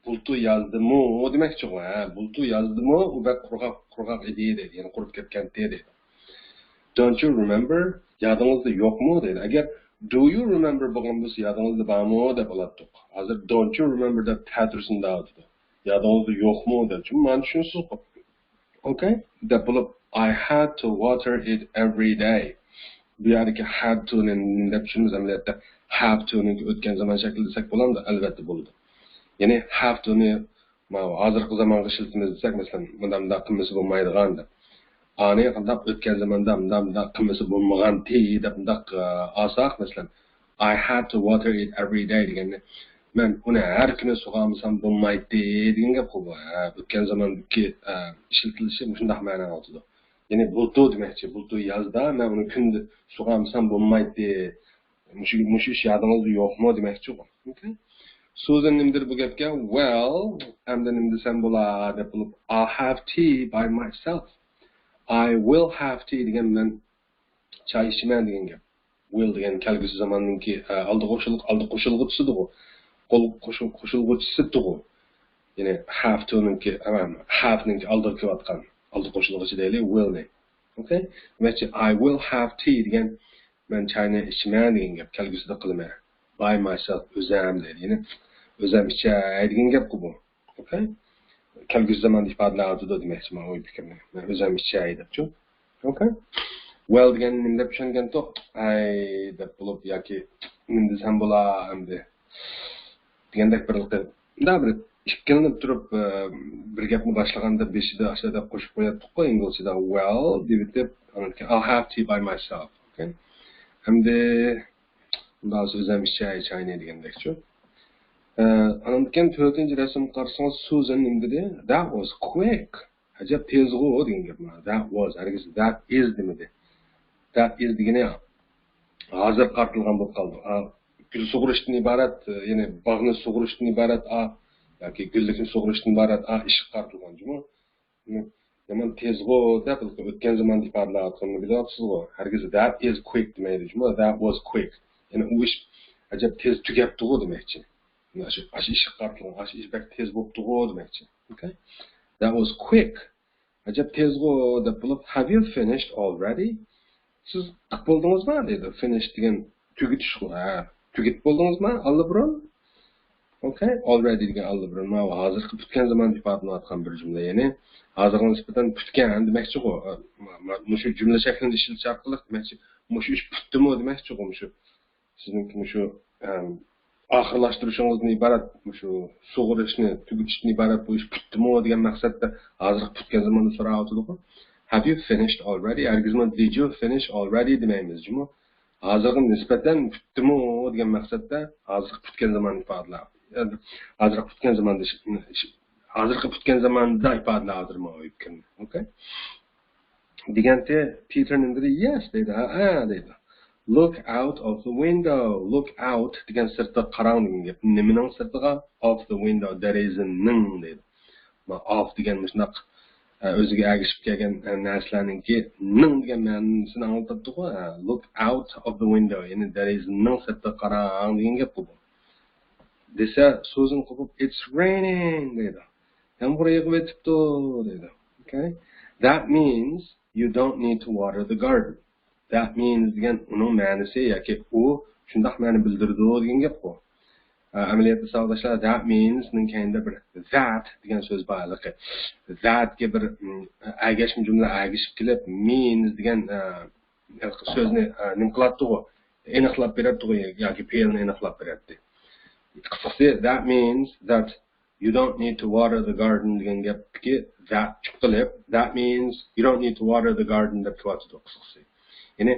بۇلتۇر يازدىمۇ دېمەكچىغۇ، ھە، بۇلتۇر يازدىمۇ، ئۇ بەك قۇرغاق، قۇرغاق ئىدى دەيدۇ، يەنى قۇرۇپ كەتكەنتى دەيدۇ. Don't you remember؟ يادىڭىزدا يوقمۇ دەيدۇ. ئەگەر Do you remember بولغان بولسا يادىڭىزدا بارمۇ دەپ ئالاتتۇق. ھازىر don't you remember دەپ تەتۈرسىنى دەۋاتىدۇ. يادىڭىزدا يوقمۇ دەپ. چۈنكى مانا چۈشىنىسىزغۇ. Okay دەپ بولۇپ، I had to water it every day. بۇ يەردىكى had to نى نېمە دەپ چۈشىنىمىز؟ ئەمەلىيەتتە have to نىڭكى ئۆتكەن زامان شەكلى دېسەك بولامدۇ؟ ئەلۋەتتە بولىدۇ. يەنى have to نى ماۋۇ ھازىرقى زامانغا ئىشلىتىمىز دېسەك، مەسىلەن، مۇنداق مۇنداق قىلمىسا بولمايدىغان دەپ. ئانى قانداق ئۆتكەن زاماندا مۇنداق مۇنداق قىلمىسا بولمىغانتى دەپ مۇنداق، ئە، ئالساق، مەسىلەن، I had to water it every day دېگەننى مەن ئۇنى ھەر كۈنى سۇغارمىسام بولمايتتى دېگەن گەپقۇ بۇ. ھە، ئۆتكەن زاماندىكى، ئە، ئىشلىتىلىشى مۇشۇنداق مەنە ئاڭلىتىدۇ. يەنى بۇلتۇر دېمەكچى، بۇلتۇر يازدا مەن ئۇنى كۈندە سۇغارمىسام بولمايتتى. مۇشۇ، مۇشۇ ئىش يادىڭىزدا يوقمۇ دېمەكچىغۇ. Okay. سۇزەن نېمە دېدى بۇ گەپكە؟ Well، ئەمدى نېمە دېسەم بولا دەپ بولۇپ، I'll have tea by myself. I will have tea دېگەن مەن چاي ئىچىمەن دېگەن گەپ. Will دېگەن كەلگۈسى زاماننىڭكى، ئە، ئالدى قوشۇل-، ئالدى قوشۇلغۇچىسىدىغۇ. قول-، قوشۇل-، قوشۇلغۇچىسىدىغۇ. يەنى have to نىڭكى، ئەمەم، have نىڭكى ئالدىغا كېلىۋاتقان ئالدى قوشۇلغۇچى دەيلى، will نى. Okay. دېمەكچى، I will have tea دېگەن مەن چاينى ئىچىمەن دېگەن گەپ، كەلگۈسىدە قىلىمەن. By myself، ئۆزەم دەيدۇ. يەنى ئۆزەم ئىچەي دېگەن گەپقۇ بۇ. Okay. كەلگۈسى زاماندا ئىپادىلەۋاتىدۇ دېمەكچى مەن ئوي پىكىرنى. مەن ئۆزەم ئىچەي دەپچۇ. Okay. Well دېگەننى نېمە دەپ چۈشەنگەنتۇق؟ ئەي دەپ بولۇپ ياكى نېمە دېسەم بولا ئەمدى دېگەندەك بىر، مۇنداق بىر ئىككىلىنىپ تۇرۇپ، ئە، بىر گەپنى باشلىغاندا بېشىدا ئاشۇنداق قوشۇپ قوياتتۇققۇ ئىنگلىزچىدا، well دېيىۋېتىپ، ئاندىن كېيىن I'll have tea by myself. Okay. ئەمدى مۇنداق ئۆزەم ئىچەي چاينى دېگەندەكچۇ. ئە، ئاندىن كېيىن تۆتىنچى رەسىمگە قارىسىڭىز، سۇزەن نېمە دېدى؟ That was quick. ئەجەب تېزغۇ دېگەن گەپ مانا. That was، ھەرگىز that is دېمىدى. That is دېگىنى ھازىر قارىتىلغان بولۇپ قالدى. ئا، گۈل سۇغۇرۇشتىن ئىبارەت، يەنى باغنى سۇغۇرۇشتىن ئىبارەت، ئا، ياكى گۈللۈكنى سۇغۇرۇشتىن ئىبارەت، ئا، ئىشقا قارىتىلغان جۇمۇ. يامان تېزغۇ دەپ ئۆتكەن زاماندا ئىپادىلەۋاتقىنىنى بىلىۋاتىسىزغۇ. ھەرگىز that is quick دېمەيدۇ جۇمۇ. That was quick. يەنى ئۇ ئىش ئەجەب تېز تۈگەپتىغۇ دېمەكچى. ئاشۇ، ئاشۇ ئىشقا قارىتىلغان، ئاشۇ ئىش بەك تېز بوپتىغۇ دېمەكچى. Okay. That was quick. ئەجەب تېزغۇ دەپ بولۇپ، Have you finished already? سىز قىلىپ بولدىڭىزما دەيدۇ. Finish دېگەن تۈگىتىشقۇ. ھە، تۈگىتىپ بولدىڭىزما ئاللىبۇرۇن؟ Okay. Already دېگەن ئاللىبۇرۇن. ماۋۇ ھازىرقى پۈتكەن زامان ئىپادىلەنگەن بىر جۈملە. يەنى ھازىرغا نىسبەتەن پۈتكەن دېمەكچىغۇ. مۇشۇ جۈملە شەكلىنى ئىشلىتىش ئارقىلىق دېمەكچى، مۇشۇ ئىش پۈتتىمۇ دېمەكچىغۇ مۇشۇ. سىزنىڭكى مۇشۇ، ئەم، ئاخىرلاشتۇرۇشىڭىزدىن ئىبارەت مۇشۇ سۇغۇرۇشنى تۈگىتىشتىن ئىبارەت بۇ ئىش پۈتتىمۇ دېگەن مەقسەتتە ھازىرقى پۈتكەن زاماندا سوراۋاتىدۇغۇ. Have you finished already؟ ھەرگىزمۇ Did you finish already دېمەيمىز جۇمۇ. ھازىرغا نىسبەتەن پۈتتىمۇ دېگەن مەقسەتتە ھازىرقى پۈتكەن زامان ئىپادىلەر. ھازىرقى پۈتكەن زاماندا، ھازىرقى پۈتكەن زاماندا ئىپادىلەر ھازىر ماۋۇ پىكىرنى. Okay. دېگەنتى، پېتېر نېمە دېدى؟ Yes دەيدۇ. ھە، ھە دەيدۇ. Look out of the window. Look out دېگەن سىرتىغا قاراڭ دېگەن گەپ. نېمىنىڭ سىرتىغا؟ Of the window. دېرىزىنىڭ دەيدۇ. ما of دېگەن مۇشۇنداق، ئە، ئۆزىگە ئەگىشىپ كەلگەن، ئە، نەرسىلەرنىڭكى نىڭ دېگەن مەنىسىنى ئاڭلىتىدىغۇ. ھە، look out of the window. يەنى دېرىزىنىڭ سىرتىغا قاراڭ دېگەن گەپقۇ بۇ. دېسە، سۇزەن قوپۇپ، It's raining دەيدۇ. يامغۇر يېغىۋېتىپتۇ دەيدۇ. Okay. That means you don't need to water the garden. That means دېگەن ئۇنىڭ مەنىسى ياكى ئۇ شۇنداق مەنە بىلدۈرىدۇ دېگەن گەپقۇ. ئە، ئەمەلىيەتتە ساۋاقداشلار، that means نىڭ كەينىدە بىر that دېگەن سۆز بار ھېلىقى. That كە بىر، م، ئەگەشمە جۈملە ئەگىشىپ كېلىپ، means دېگەن، ئە، سۆزنى، ئە، نېمە قىلاتتىغۇ؟ ئېنىقلاپ بېرەتتىغۇ ياكى پېئىلنى ئېنىقلاپ بېرەتتى. قىسقىسى، that means that you don't need to water the garden دېگەن گەپتىكى that چىققىلى، that means you don't need to water the garden دەپ كېلىۋاتىدۇ قىسقىسى. يەنى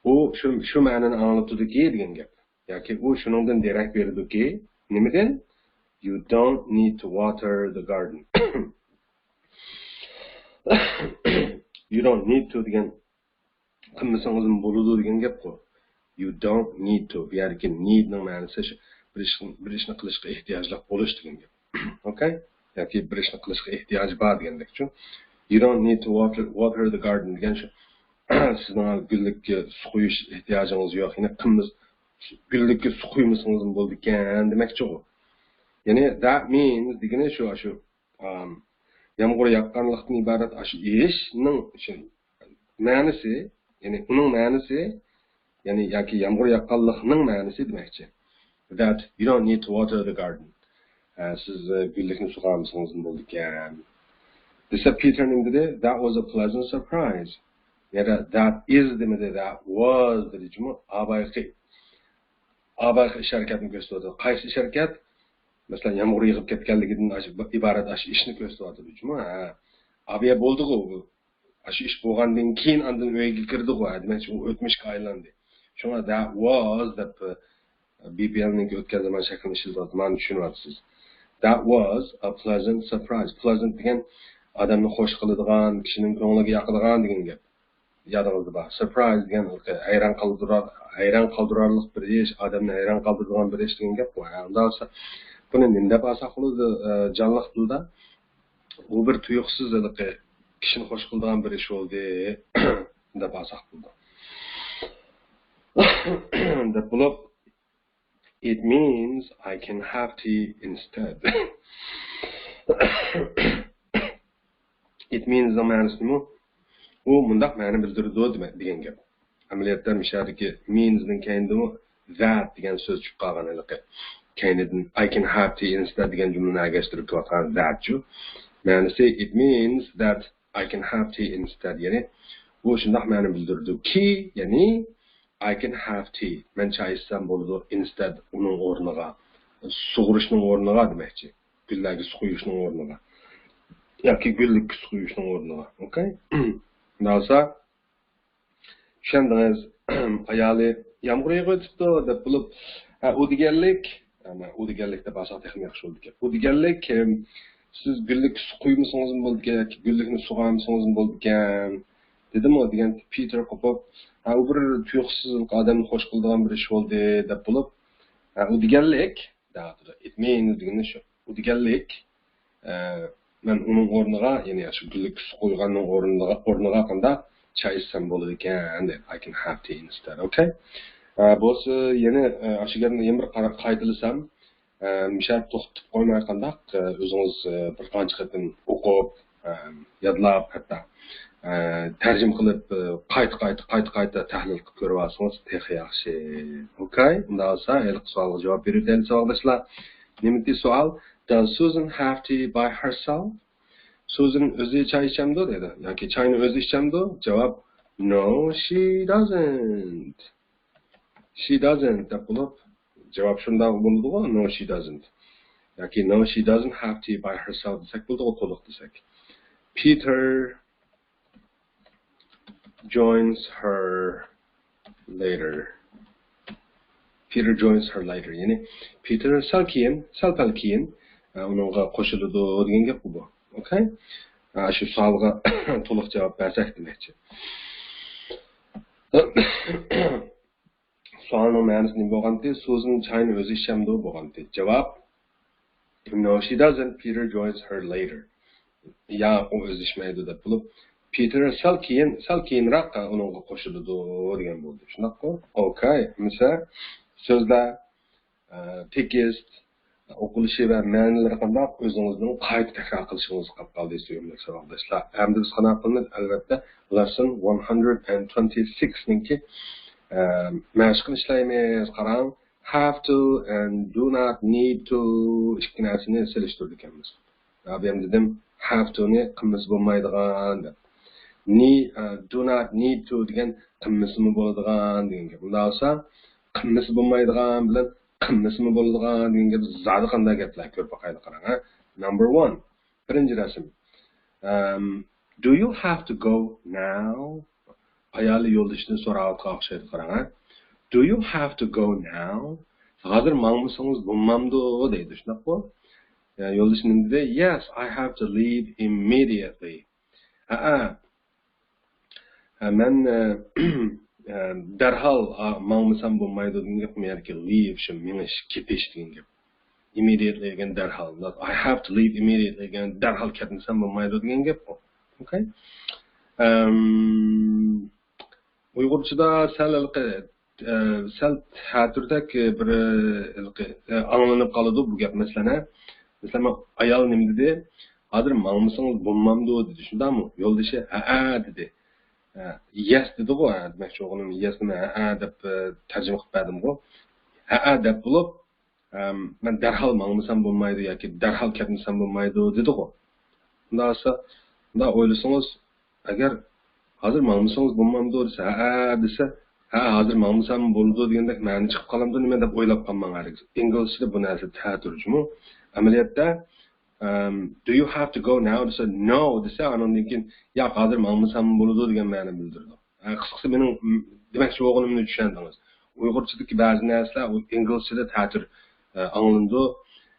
ئۇ شۇ، شۇ مەنىنى ئاڭلىتىدۇكى دېگەن گەپ. ياكى ئۇ شۇنىڭدىن دېرەك بېرىدۇكى، نېمىدىن؟ You don't need to water the garden. You don't need to دېگەن قىلمىسىڭىزمۇ بولىدۇ دېگەن گەپقۇ. You don't need to. بۇ يەردىكى need نىڭ مەنىسى شۇ، بىر ئىش، بىر ئىشنى قىلىشقا ئېھتىياجلىق بولۇش دېگەن گەپ. Okay؟ ياكى بىر ئىشنى قىلىشقا ئېھتىياجى بار دېگەندەكچۇ. You don't need to water, water the garden دېگەن شۇ. سىزنىڭ گۈللۈككە سۇ قۇيۇش ئېھتىياجىڭىز يوق. يەنى قىلمىس-، گۈللۈككە سۇ قۇيمىسىڭىزمۇ بولىدىكەن دېمەكچىغۇ. يەنى that means دېگىنى شۇ، شۇ، ئام، يامغۇر ياغقانلىقتىن ئىبارەت ئاشۇ ئىشنىڭ شۇ مەنىسى، يەنى ئۇنىڭ مەنىسى يەنى ياكى يامغۇر ياغقانلىقنىڭ مەنىسى دېمەكچى. That you don't need to water the garden. ئە، سىز، ئە، گۈللۈكنى سۇغارمىسىڭىزمۇ بولىدىكەن. دېسە پىتېر نېمە دېدى؟ That was a pleasant surprise. يەنە that is دېمىدى، that was دېدى جۇمۇ. ئابايقى، ئابايقى ئىش ھەرىكەتنى كۆرسىتىۋاتىدۇ. قايسى ئىش ھەرىكەت؟ مەسىلەن، يامغۇر يېغىپ كەتكەنلىكىدىن ئاش-، ئىبارەت ئاشۇ ئىشنى كۆرسىتىۋاتىدۇ جۇمۇ. ھە. ئابىيە بولدىغۇ بۇ. ئاشۇ ئىش بولغاندىن كېيىن ئاندىن ئۆيگە كىردىغۇ، ھە، دېمەكچى، ئۇ ئۆتمۈشكە ئايلاندى. شۇڭا that was دەپ، ئە، بى پى ئېل نىڭكى ئۆتكەن زامان شەكلىنى ئىشلىتىۋاتىدۇ، مانا چۈشىنىۋاتىسىز. That was a pleasant surprise. Pleasant دېگەن ئادەمنى خوش قىلىدىغان، كىشىنىڭ كۆڭلىگە ياقىدىغان دېگەن گەپ. يادىڭىزدا بار. Surprise دېگەن ھەيران قالدۇرار، ھەيران قالدۇرارلىق بىر ئىش، ئادەمنى ھەيران قالدۇرىدىغان بىر ئىش دېگەن گەپ بۇ. ھە، ئۇنداق بولسا بۇنى نېمە دەپ ئالساق بولىدۇ، ئە، جانلىق تىلدا؟ ئۇ بىر تۇيۇقسىز ھېلىقى كىشىنى خوش قىلىدىغان بىر ئىش بولدى دەپ ئالساق بولىدۇ. دەپ بولۇپ، it means I can have tea instead. It means نىڭ مەنىسى نېمە؟ ئۇ مۇنداق مەنە بىلدۈرىدۇ دېمە-، دېگەن گەپ. ئەمەلىيەتتە مۇشۇ يەردىكى means نىڭ كەينىدىمۇ that دېگەن سۆز چۈشۈپ قالغان ھېلىقى. كەينىدىن I can have tea instead دېگەن جۈملىنى ئەگەشتۈرۈپ كېلىۋاتقان that چۇ. مەنىسى it means that I can have tea instead. يەنى بۇ شۇنداق مەنە بىلدۈرىدۇكى، يەنى I can have tea. مەن چاي ئىچسەم بولىدۇ. Instead، ئۇنىڭ ئورنىغا. سۇغۇرۇشنىڭ ئورنىغا دېمەكچى. گۈللەرگە سۇ قۇيۇشنىڭ ئورنىغا. ياكى گۈللۈككە سۇ قۇيۇشنىڭ ئورنىغا. ئوكەي؟ ئۇنداق بولسا، چۈشەندىڭىز. ئايالى يامغۇر يېغىۋېتىپتۇ دەپ بولۇپ، ھە، ئۇ دېگەنلىك، ئەمما ئۇ دېگەنلىك دەپ ئالساق تېخىمۇ ياخشى بولىدىكەن. ئۇ دېگەنلىك، ئەم، سىز گۈللۈككە سۇ قۇيمىسىڭىزمۇ بولىدىكەن ياكى گۈللۈكنى سۇغارمىسىڭىزمۇ بولىدىكەن. دېدىمۇ دېگەن پىتېر قوپۇپ، ھە، ئۇ بىر تۇيۇقسىز ئادەمنى خوش قىلىدىغان بىر ئىش بولدى دەپ بولۇپ، ھە، ئۇ دېگەنلىك، دەۋاتىدۇ. It means دېگىنى شۇ. ئۇ دېگەنلىك، ئە، مەن ئۇنىڭ ئورنىغا، يەنى شۇ گۈللۈك سۇ قۇيغاننىڭ ئورنىغا، ئورنىغا قانداق چاي ئىچسەم بولىدىكەن، دەيدۇ. I can have tea instead. ئوكەي؟ ئە، بولسا يەنە، ئە، ئاشۇ گەپنى يەنە بىر قارا-، قايتىلىسام، ئە، مۇشۇ يەردە توختىتىپ قويماي قانداق، ئە، ئۆزىڭىز، ئە، بىر قانچە قېتىم ئوقۇپ، ئە، يادلاپ، ھەتتا، ئە، تەرجىمە قىلىپ، ئە، قايتا، قايتا، قايتا، قايتا تەھلىل قىلىپ كۆرۈۋالسىڭىز تېخى ياخشى. ئوكەي؟ ئۇنداق بولسا ھېلىقى سوئالغا جاۋاب بېرىۋېتەيلى ساۋاقداشلار. نېمىدى سوئال؟ Does Susan have tea by herself? سۇزىن ئۆزى چاي ئىچەمدۇ دەيدۇ. ياكى چاينى ئۆزى ئىچەمدۇ؟ جاۋاب، No, she doesn't. She doesn't دەپ بولۇپ، جاۋاب شۇنداق بولىدىغۇ، No, she doesn't. ياكى No, she doesn't have tea by herself دېسەك بولىدىغۇ، تولۇق دېسەك. Peter joins her later. Peter joins her later. يەنى پىتېر سەل كېيىن، سەل پەل كېيىن، ئە، ئۇنىڭغا قوشۇلىدۇ دېگەن گەپ بۇ. ئوكەي؟ ئە، شۇ سوئالغا تولۇق جاۋاب بەرسەك دېمەكچى. سوئالنىڭ مەنىسى نېمە بولغانتى؟ سۇزىن چاينى ئۆزى ئىچەمدۇ بولغانتى. جاۋاب، No, she doesn't. Peter joins her later. ياق، ئۇ ئۆزى ئىچمەيدۇ دەپ بولۇپ، پىتېر سەل كېيىن، سەل كېيىنراق ئۇنىڭغا قوشۇلىدۇ دېگەن بولدى. شۇنداققۇ؟ ئوكەي. ئەمىسە سۆزلەر، ئە، تېكىست، ئوقۇلۇشى ۋە مەنىلىرى قانداق؟ ئۆزىڭىزنىڭ قايتا تەكرار قىلىشىڭىزغا قاپ قالدى، سۆيۈملۈك ساۋاقداشلار. ئەمدى بىز قانداق قىلىمىز؟ ئەلۋەتتە، lesson one hundred and twenty-six نىڭكى، ئە، مەشقىنى ئىشلەيمىز. قاراڭ، have to and do not need to ئىككى نەرسىنى سېلىشتۇرىدىكەنمىز. بۇ يەردە دېدىم، have to نى قىلمىسا بولمايدىغان دەپ. Need، ئە، do not need to دېگەن قىلمىسىمۇ بولىدىغان دېگەن گەپ. ئۇنداق بولسا، قىلمىسا بولمايدىغان بىلەن قىلمىسىمۇ بولىدىغان دېگەن گەپ زادى قانداق گەپلەر؟ كۆرۈپ باقايلى، قاراڭ، ھە. Number one. بىرىنچى رەسىم. ئەم، Do you have to go now? ئايالى يولدىشىدىن سوراۋاتقان ئوخشايدۇ، قاراڭ، ھە. Do you have to go now? ھازىر ماڭمىسىڭىز بولمامدۇ دەيدۇ، شۇنداققۇ؟ يا، يولدىشى نېمە دېدى؟ Yes, I have to leave immediately. ھەئە. ھە، مەن، ئە، ئە، دەرھال، ئا، ماڭمىسام بولمايدۇ دېگەن گەپ، يەنىكى leave شۇ مېڭىش، كېتىش دېگەن گەپ. Immediately دېگەن دەرھال. Not I have to leave immediately دېگەن دەرھال كەتمىسەم بولمايدۇ دېگەن گەپ ئۇ. ئوكەي. ئەم، ئۇيغۇرچىدا سەل ھېلىقى، ئە، سەل ھە تۈردەك بىر، ئە، ھېلىقى، ئە، ئاڭلىنىپ قالىدۇ بۇ گەپ. مەسىلەن، ھە. مەسىلەن، ئايال نېمە دېدى؟ ھازىر ماڭمىسىڭىز بولمامدۇ دېدى. شۇنداقمۇ؟ يولدىشى ھەئە دېدى. يەس دېدىغۇ، ھە، دېمەكچى بولغىنىم يەس نېمە، ھەئە دەپ، ئە، تەرجىمە قىلىپ بەردىمغۇ. ھەئە دەپ بولۇپ، ئەم، مەن دەرھال ماڭمىسام بولمايدۇ ياكى دەرھال كەتمىسەم بولمايدۇ دېدىغۇ. ئۇنداق بولسا، ئۇنداق ئويلىسىڭىز، ئەگەر ھازىر ماڭمىسىڭىز بولمامدۇ دېسە، ھەئە دېسە، ھە، ھازىر ماڭمىسام بولىدۇ دېگەندەك مەنە چىقىپ قالامدۇ نېمە دەپ ئويلاپ قالماڭ ھەرگىز. ئىنگلىزچىدە بۇ نەرسە تەتۈر جۇمۇ. ئەمەلىيەتتە، ئەم، do you have to go now دېسە، no دېسە، ئانىڭدىن كېيىن ياق، ھازىر ماڭمىسام بولىدۇ دېگەن مەنىنى بىلدۈرىدۇ. ئە، قىسقىسى مېنىڭ، م، دېمەكچى بولغىنىمنى چۈشەندىڭىز. ئۇيغۇرچىدىكى بەزى نەرسىلەر ئۇ ئىنگلىزچىدە تەتۈر، ئە، ئاڭلىنىدۇ.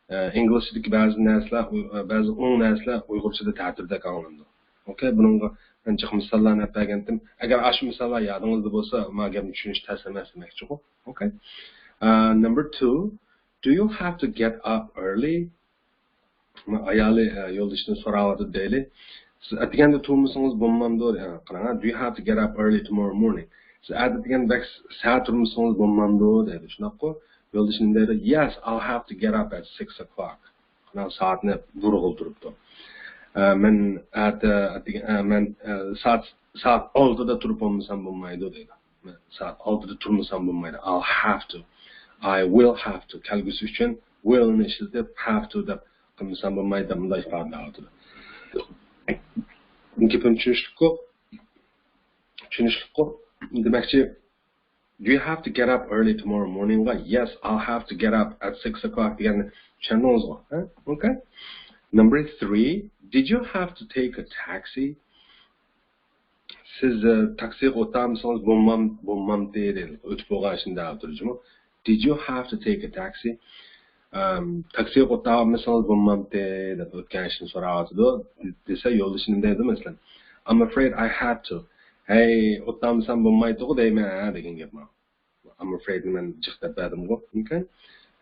ئە، ئىنگلىزچىدىكى بەزى نەرسىلەر، ئۇ، ئە، بەزى ئوڭ نەرسىلەر ئۇيغۇرچىدا تەتۈردەك ئاڭلىنىدۇ. ئوكەي، بۇنىڭغا مەن جىق مىساللارنى ئەپ بەرگەنتىم. ئەگەر ئاشۇ مىساللار يادىڭىزدا بولسا، ما گەپنى چۈشىنىش تەس ئەمەس دېمەكچىغۇ. ئوكەي. ئە، number two, do you have to get up early? ئايالى، ئە، يولدىشىدىن سوراۋاتىدۇ دەيلى. سىز ئەتىگەندە تۇرمىسىڭىز بولمامدۇ؟ ئە، قاراڭ، do you have to get up early tomorrow morning? سىز ئەتىگەن بەك سەھەر تۇرمىسىڭىز بولمامدۇ دەيدۇ. شۇنداققۇ؟ يولدىشى نېمە دەيدۇ؟ Yes, I'll have to get up at six o'clock. قاراڭ، سائەتنى نۇرغا ئولتۇرۇپتۇ. ئە، مەن ئەتە، ئەتىگەن، ئە، مەن، ئە، سائەت، سائەت ئالتىدا تۇرۇپ بولمىسام بولمايدۇ دەيدۇ. مەن سائەت ئالتىدا تۇرمىسام بولمايدۇ. I'll have to. I will have to. كەلگۈسى ئۈچۈن will نى ئىشلىتىپ، have to دەپ قىلمىسام بولمايدۇ دەپ مۇنداق ئىپادىلەۋاتىدۇ. گېپىم چۈشىنىشلىكقۇ؟ چۈشىنىشلىكقۇ؟ دېمەكچى، do you have to get up early tomorrow morning غا yes, I'll have to get up at six o'clock دېگەننى چۈشەندىڭىزغۇ؟ ھە؟ Okay. Number three, did you have to take a taxi? سىز، ئە، تاكسىغا ئولتۇرمىسىڭىز بولمام-، بولمامتى دەيدۇ. ئۆتۈپ بولغان ئىشنى دەۋاتىدۇ جۇمۇ. Did you have to take a taxi? ئەم، تاكسىغا ئولتۇرمىسىڭىز بولمامتى دەپ ئۆتكەن ئىشنى سوراۋاتىدۇ. دېسە يولدىشى نېمە دەيدۇ مەسىلەن؟ I'm afraid I had to. ھەي، ئولتۇرمىسام بولمايتتىغۇ دەيمەن ھە دېگەن گەپ مانا. I'm afraid نى مەن جىق دەپ بەردىمغۇ. Okay.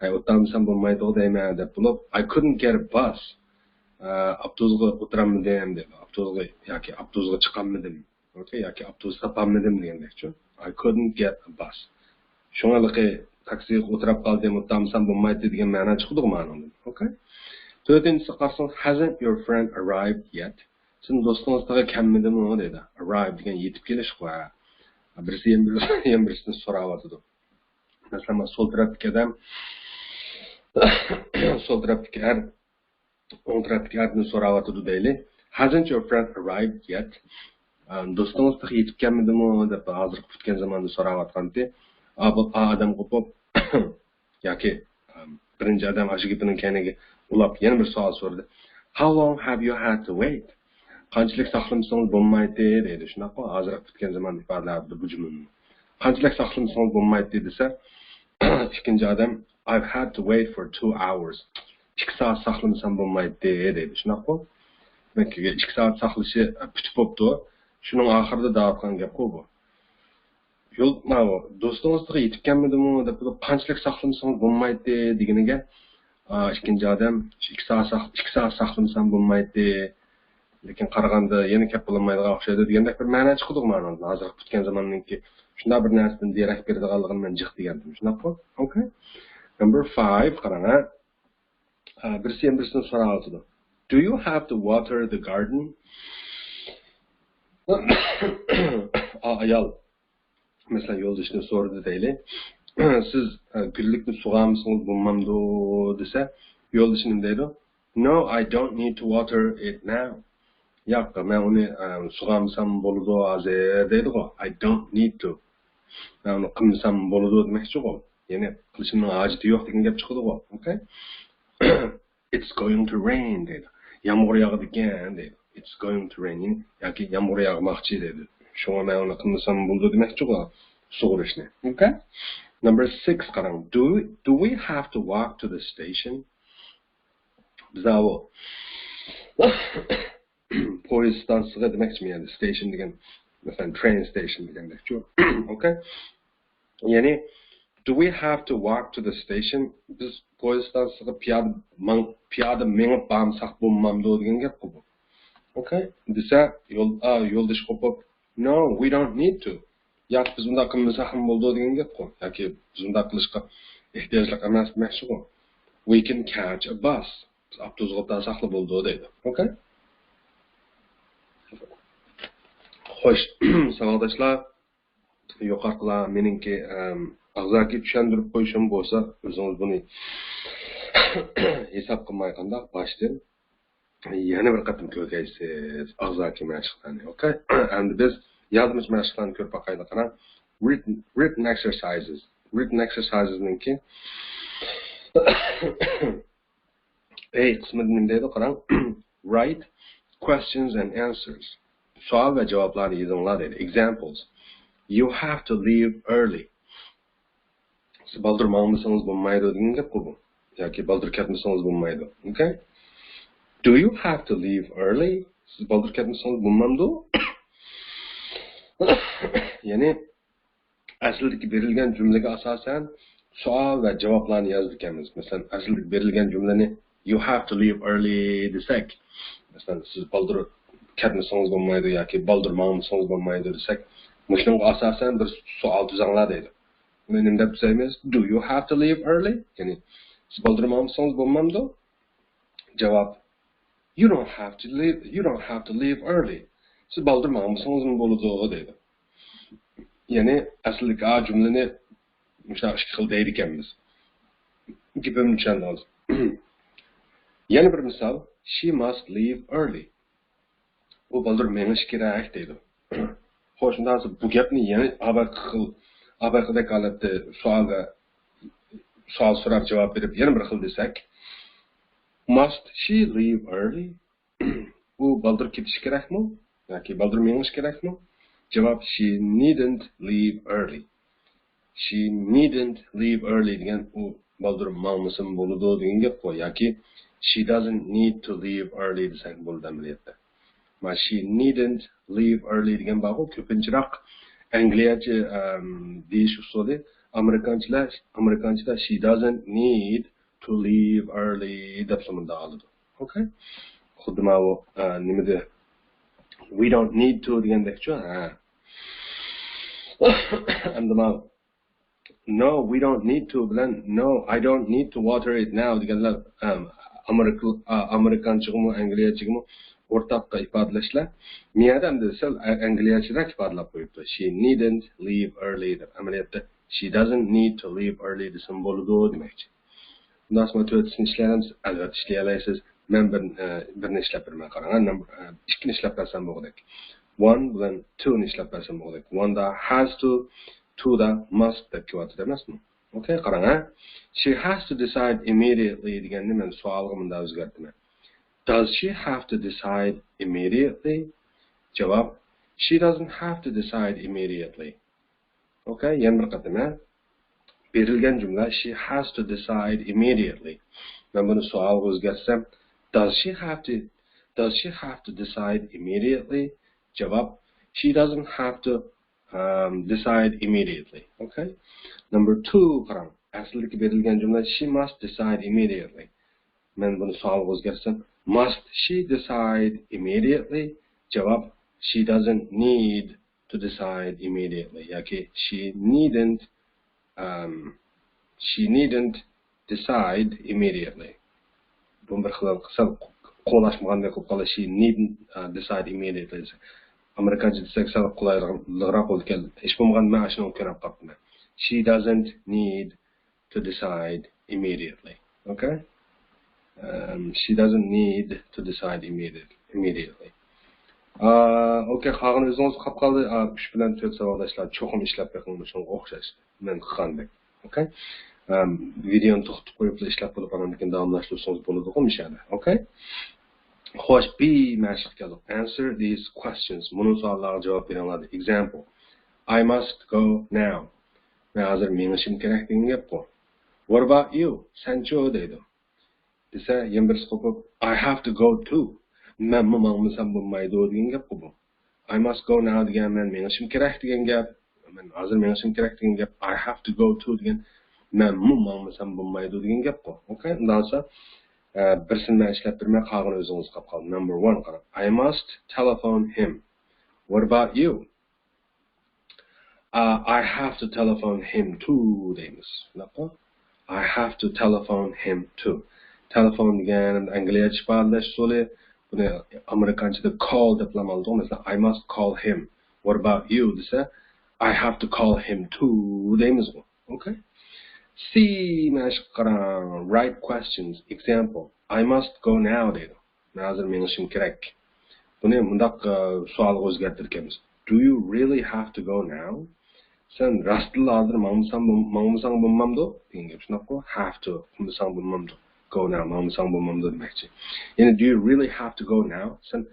ھەي، ئولتۇرمىسام بولمايتتىغۇ دەيمەن دەپ بولۇپ، I couldn't get a bus. ئە، ئاپتوبۇسقا ئولتۇرالمىدىم دەيدۇ. ئاپتوبۇسقا ياكى ئاپتوبۇسقا چىقالمىدىم. Okay، ياكى ئاپتوبۇس تاپالمىدىم دېگەندەكچۇ. I couldn't get a bus. شۇڭا ھېلىقى تاكسىغا ئولتۇرۇپ قالدىم، ئولتۇرمىسام بولمايتتى دېگەن مەنا چىقىدىغۇ مانىڭدىن. Okay. تۆتىنچىسى قارىسىڭىز، hasn't your friend arrived yet? سىزنىڭ دوستىڭىز تېخى كەلمىدىمۇ دەيدۇ. Arrive دېگەن يېتىپ كېلىشقۇ ھە. بىرسى يەنە بىرسى، يەنە بىرسىدىن سوراۋاتىدۇ. مەسىلەن، سول تەرەپتىكى ئادەم، سول تەرەپتىكى ئەر ئوڭ تەرەپتىكى ئەردىن سوراۋاتىدۇ دەيلى. Hasn't your friend arrived yet? ئا، دوستىڭىز تېخى يېتىپ كەلمىدىمۇ دەپ ھازىرقى پۈتكەن زاماندا سوراۋاتقانتى. ئا، بۇ ئا ئادەم قوپۇپ، ياكى، ئا، بىرىنچى ئادەم ئاشۇ گېپىنىڭ كەينىگە ئۇلاپ يەنە بىر سوئال سورىدى. How long have you had to wait? قانچىلىك ساقلىمىسىڭىز بولمايتتى دەيدۇ. شۇنداققۇ؟ ھازىرقى پۈتكەن زامان ئىپادىلەۋاتىدۇ بۇ جۈملىنى. قانچىلىك ساقلىمىسىڭىز بولمايتتى دېسە، ئىككىنچى ئادەم، I've had to wait for two hours. ئىككى سائەت ساقلىمىسام بولمايتتى دەيدۇ. شۇنداققۇ؟ دېمەك، ئىككى سائەت ساقلىشى پۈتۈپ بوپتۇ. شۇنىڭ ئاخىرىدا دەۋاتقان گەپقۇ بۇ. يول، ماۋۇ، دوستىڭىز تېخى يېتىپ كەلمىدىمۇ دەپ، قانچىلىك ساقلىمىسىڭىز بولمايتتى دېگىنىگە، ئا، ئىككىنچى ئادەم، شۇ ئىككى سائەت ساق-، ئىككى سائەت ساقلىمىسام بولمايتتى. لېكىن قارىغاندا يەنە كەپ بولالمايدىغان ئوخشايدۇ دېگەندەك بىر مەنا چىقىدۇغۇ مانىڭدىن. ھازىرقى پۈتكەن زاماننىڭكى شۇنداق بىر نەرسىدىن دېرەك بېرىدىغانلىقىنى مەن جىق دېگەنتىم. شۇنداققۇ؟ Okay. Number five، قاراڭ ھە. ئە، بىرسى يەنە بىرسىدىن سوراۋاتىدۇ. Do you have to water the garden? ئا، ئايال. مەسىلەن، يولدىشىدىن سورىدى دەيلى. سىز، ئە، گۈللۈكنى سۇغارمىسىڭىز بولمامدۇ دېسە، يولدىشى نېمە دەيدۇ؟ No, I don't need to water it now. ياق، مەن ئۇنى، ئە، سۇغارمىسام بولىدۇ ھازىر دەيدىغۇ. I don't need to. مەن ئۇنى قىلمىسام بولىدۇ دېمەكچىغۇ. يەنى قىلىشىمنىڭ ھاجىتى يوق دېگەن گەپ چىقىدىغۇ. Okay. It's going to rain دەيدۇ. يامغۇر ياغىدىكەن دەيدۇ. It's going to rain. ياكى يامغۇر ياغماقچى دەيدۇ. شۇڭا مەن ئۇنى قىلمىسام بولىدۇ دېمەكچىغۇ. سۇغۇرۇشنى. Okay. Number six قاراڭ. Do, do we have to walk to the station? بىز ئاۋۇ پويىز ستانسىسىغا دېمەكچىمەن، يەنى station دېگەن، مەسىلەن، train station دېگەندەكچۇ. Okay. يەنى، do we have to walk to the station? بىز پويىز ستانسىسىغا پىيادە ماڭ-، پىيادە مېڭىپ بارمىساق بولمامدۇ دېگەن گەپقۇ بۇ. Okay. دېسە، يول-، ئا، يولدىشى قوپۇپ، No, we don't need to. ياق، بىز ئۇنداق قىلمىساقمۇ بولىدۇ دېگەن گەپقۇ. ياكى بىز ئۇنداق قىلىشقا ئېھتىياجلىق ئەمەس دېمەكچىغۇ. We can catch a bus. بىز ئاپتوبۇسقا ئولتۇرساقلا بولىدۇ دەيدۇ. Okay. خوش، ساۋاقداشلار، يۇقىرىقىلار مېنىڭكى، ئەم، ئاغزاكى چۈشەندۈرۈپ قويۇشۇم بولسا، ئۆزىڭىز بۇنى ھېساب قىلماي قانداق باشتىن يەنە بىر قېتىم كۆرگەيسىز ئاغزاكى مەشىقلەرنى. ئوكەي؟ ئەمدى بىز يازمىچە مەشىقلەرنى كۆرۈپ باقايلى، قاراڭ. Written, written exercises. Written exercises نىڭكى ئەي قىسمىدا نېمە دەيدۇ، قاراڭ. Write questions and answers. سوئال ۋە جاۋابلارنى يېزىڭلار دەيدۇ. Examples. You have to leave early. سىز بالدۇر ماڭمىسىڭىز بولمايدۇ دېگەن گەپقۇ بۇ. ياكى بالدۇر كەتمىسىڭىز بولمايدۇ. Okay? Do you have to leave early? سىز بالدۇر كەتمىسىڭىز بولمامدۇ؟ يەنى ئەسلىدىكى بېرىلگەن جۈملىگە ئاساسەن سوئال ۋە جاۋابلارنى يازىدىكەنمىز. مەسىلەن، ئەسلىدىكى بېرىلگەن جۈملىنى you have to leave early دېسەك، مەسىلەن، سىز بالدۇر كەتمىسىڭىز بولمايدۇ ياكى بالدۇر ماڭمىسىڭىز بولمايدۇ دېسەك، مۇشۇنىڭغا ئاساسەن بىر سوئال تۈزەڭلار دەيدۇ. بۇنى نېمە دەپ تۈزەيمىز؟ Do you have to leave early? يەنى سىز بالدۇر ماڭمىسىڭىز بولمامدۇ؟ جاۋاب، You don't have to leave, you don't have to leave early. سىز بالدۇر ماڭمىسىڭىزمۇ بولىدۇ دەيدۇ. يەنى ئەسلىدىكى ئا جۈملىنى مۇشۇنداق ئىككى خىل دەيدىكەنمىز. گېپىمنى چۈشەندىڭىز. يەنە بىر مىسال، She must leave early. ئۇ بالدۇر مېڭىشى كېرەك دەيدۇ. خوش، شۇنداق بولسا بۇ گەپنى يەنە ئاۋاققى خىل، ئاۋاققىدەك ھالەتتە سوئالغا، سوئال سوراپ جاۋاب بېرىپ يەنە بىر خىل دېسەك، Must she leave early? ئۇ بالدۇر كېتىشى كېرەكمۇ؟ ياكى بالدۇر مېڭىشى كېرەكمۇ؟ جاۋاب، She needn't leave early. She needn't leave early دېگەن ئۇ بالدۇر ماڭمىسىمۇ بولىدۇ دېگەن گەپقۇ. ياكى She doesn't need to leave early دېسەك بولىدۇ ئەمەلىيەتتە. ما she needn't leave early دېگەن بارغۇ، كۆپىنچىراق ئەنگلىيەچە، ئەم، دېيىش ئۇسۇلى. ئامېرىكانچىلار، ئامېرىكانچىلار she doesn't need to leave early دەپلا مۇنداق ئالىدۇ. ئوكەي؟ خۇددى ماۋۇ، ئە، نېمىدە، We don't need to دېگەندەكچۇ. ھە. ئەمدى ماۋۇ No, we don't need to بىلەن No, I don't need to water it now دېگەنلەر، ئەم، ئامېرىكا، ئا، ئامېرىكانچىغىمۇ، ئەنگلىيەچىگىمۇ ئورتاق ئىپادىلەشلەر. مىيەدە ئەمدى سەل ئە-، ئەنگلىيەچىرەك ئىپادىلەپ قويۇپتۇ. She needn't leave early دەپ. ئەمەلىيەتتە she doesn't need to leave early دېسەم بولىدۇ دېمەكچى. بۇنداق تۆتىسىنى ئىشلەيمىز، ئەلۋەتتە ئىشلىيەلەيسىز. مەن بىر، ئە، بىرنى ئىشلەپ بېرىمەن، قاراڭ. نەمبەر، ئە، ئىككىنى ئىشلەپ بەرسەم بولغۇدەك. One بىلەن two نى ئىشلەپ بەرسەم بولغۇدەك. One دا has to، two دا must دەپ كېلىۋاتىدۇ ئەمەسمۇ؟ ئوكەي، قاراڭ، ھە. She has to decide immediately دېگەننى مەن سوئالغا مۇنداق ئۆزگەرتىمەن. Does she have to decide immediately؟ جاۋاب، She doesn't have to decide immediately. ئوكەي، يەنە بىر قېتىم، ھە. بېرىلگەن جۈملە، She has to decide immediately. مەن بۇنى سوئالغا ئۆزگەرتسەم، Does she have to, does she have to decide immediately? جاۋاب، She doesn't have to, um, decide immediately. ئوكەي. Number two قاراڭ. ئەسلىدىكى بېرىلگەن جۈملە، She must decide immediately. مەن بۇنى سوئالغا ئۆزگەرتسەم، Must she decide immediately? جاۋاب، She doesn't need to decide immediately ياكى she needn't, um, she needn't decide immediately. بۇنى بىر خىل سەل قولاشمىغاندەك قىلىپ قالدى. She needn't, uh, decide immediately دېسە. ئامېرىكانچە دېسەك سەل قولايلىقراق بولىدىكەن. ھېچ بولمىغاندا مەن ئاشۇنى كۆرۈپ قاپتىمەن. She doesn't need to decide immediately. Okay? Um, she doesn't need to decide immediate-, immediately. ئا، ئوكەي، قالغىنى ئۆزىڭىزگە قاپ قالدى. ئا، ئۈچ بىلەن تۆت ساۋاقداشلار چوقۇم ئىشلەپ بېقىڭ مۇشۇنىڭغا ئوخشاش. مەن قىلغاندەك. ئوكەي؟ ئەم، ۋىدېونى توختىتىپ قويۇپلا ئىشلەپ بولۇپ، ئاندىن كېيىن داۋاملاشتۇرسىڭىز بولىدىغۇ مۇشۇ يەردە. ئوكەي؟ خوش، B مەشىققە كەلدۇق. Answer these questions. مۇنۇ سوئاللارغا جاۋاب بېرىڭلار. Example. I must go now. مەن ھازىر مېڭىشىم كېرەك دېگەن گەپقۇ. What about you? سەنچۇ دەيدۇ. دېسە، يەنە بىرسى قوپۇپ، I have to go too. مەنمۇ ماڭمىسام بولمايدۇ دېگەن گەپقۇ بۇ. I must go now دېگەن مەن مېڭىشىم كېرەك دېگەن گەپ. مەن ھازىر مېڭىشىم كېرەك دېگەن گەپ. I have to go too دېگەن مەنمۇ ماڭمىسام بولمايدۇ دېگەن گەپقۇ. ئوكەي؟ ئۇنداق بولسا، ئە، بىرسىنى مەن ئىشلەپ بېرىمەن، قالغىنى ئۆزىڭىز قاپ قالدى. Number one قاراڭ. I must telephone him. What about you? ئا، I have to telephone him too دەيمىز. شۇنداققۇ؟ I have to telephone him too. تېلېفون دېگەن ئەنگلىيەچە ئىپادىلەش ئۇسۇلى. بۇنى ئامېرىكانچىدا call دەپلا ئالىدۇ. مەسىلەن، I must call him. What about you دېسە، I have to call him too دەيمىزغۇ. Okay? C مەشىق قاراڭ. Write questions. Example. I must go now دەيدۇ. مەن ھازىر مېڭىشىم كېرەك. بۇنى مۇنداق ئە، سوئالغا ئۆزگەرتىدىكەنمىز. Do you really have to go now? سەن راستلا ھازىر ماڭمىساڭ بول- ماڭمىساڭ بولمامدۇ دېگەن گەپ، شۇنداققۇ؟ Have to قىلمىساڭ بولمامدۇ؟ Go now ماڭمىساڭ بولمامدۇ دېمەكچى. يەنى do you really have to go now? سەن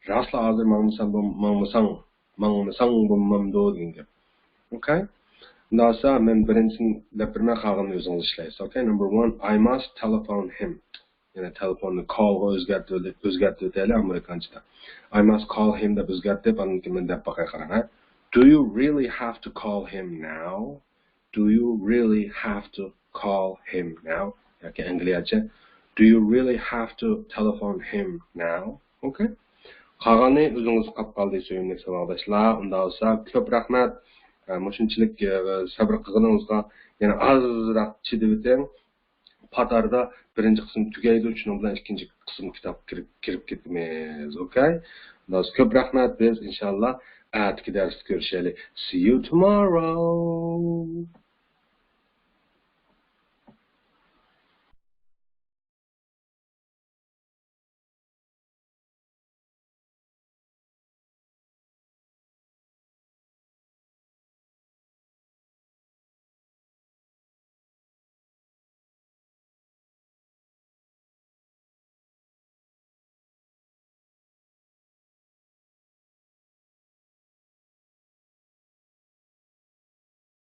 راستلا ھازىر ماڭمىساڭ بول- ماڭمىساڭ ماڭمىساڭ بولمامدۇ دېگەن گەپ. Okay؟ ئۇنداق بولسا مەن بىرىنچىسىنى دەپ بېرىمەن، قالغىنىنى ئۆزىڭىز ئىشلەيسىز. Okay? Number one, I must telephone him. يەنى تېلېفوننى call غا ئۆزگەرتىۋېلى- ئۆزگەرتىۋېتەيلى ئامېرىكانچىدا. I must call him دەپ ئۆزگەرتىپ، ئاندىن كېيىن مەن دەپ باقاي، قاراڭ ھە. Do you really have to call him now? Do you really have to call him now? ياكى ئەنگلىيەچە، Do you really have to telephone him now? Okay? قالغىنى ئۆزىڭىزگە قاپ قالدى، سۆيۈملۈك ساۋاقداشلار. ئۇنداق بولسا كۆپ رەھمەت. ئە، مۇشۇنچىلىك ئە، سەۋر قىلغىنىڭىزغا. يەنە ئازراق چىدىۋېتىڭ. پات ئارىدا بىرىنچى قىسىم تۈگەيدۇ، شۇنىڭ بىلەن ئىككىنچى قىسىم كىتاب كىرىپ كىرىپ كېتىمىز. Okay؟ كۆپ رەھمەت. بىز ئىنشاللا ئەتىكى دەرستە كۆرۈشەيلى. See you tomorrow.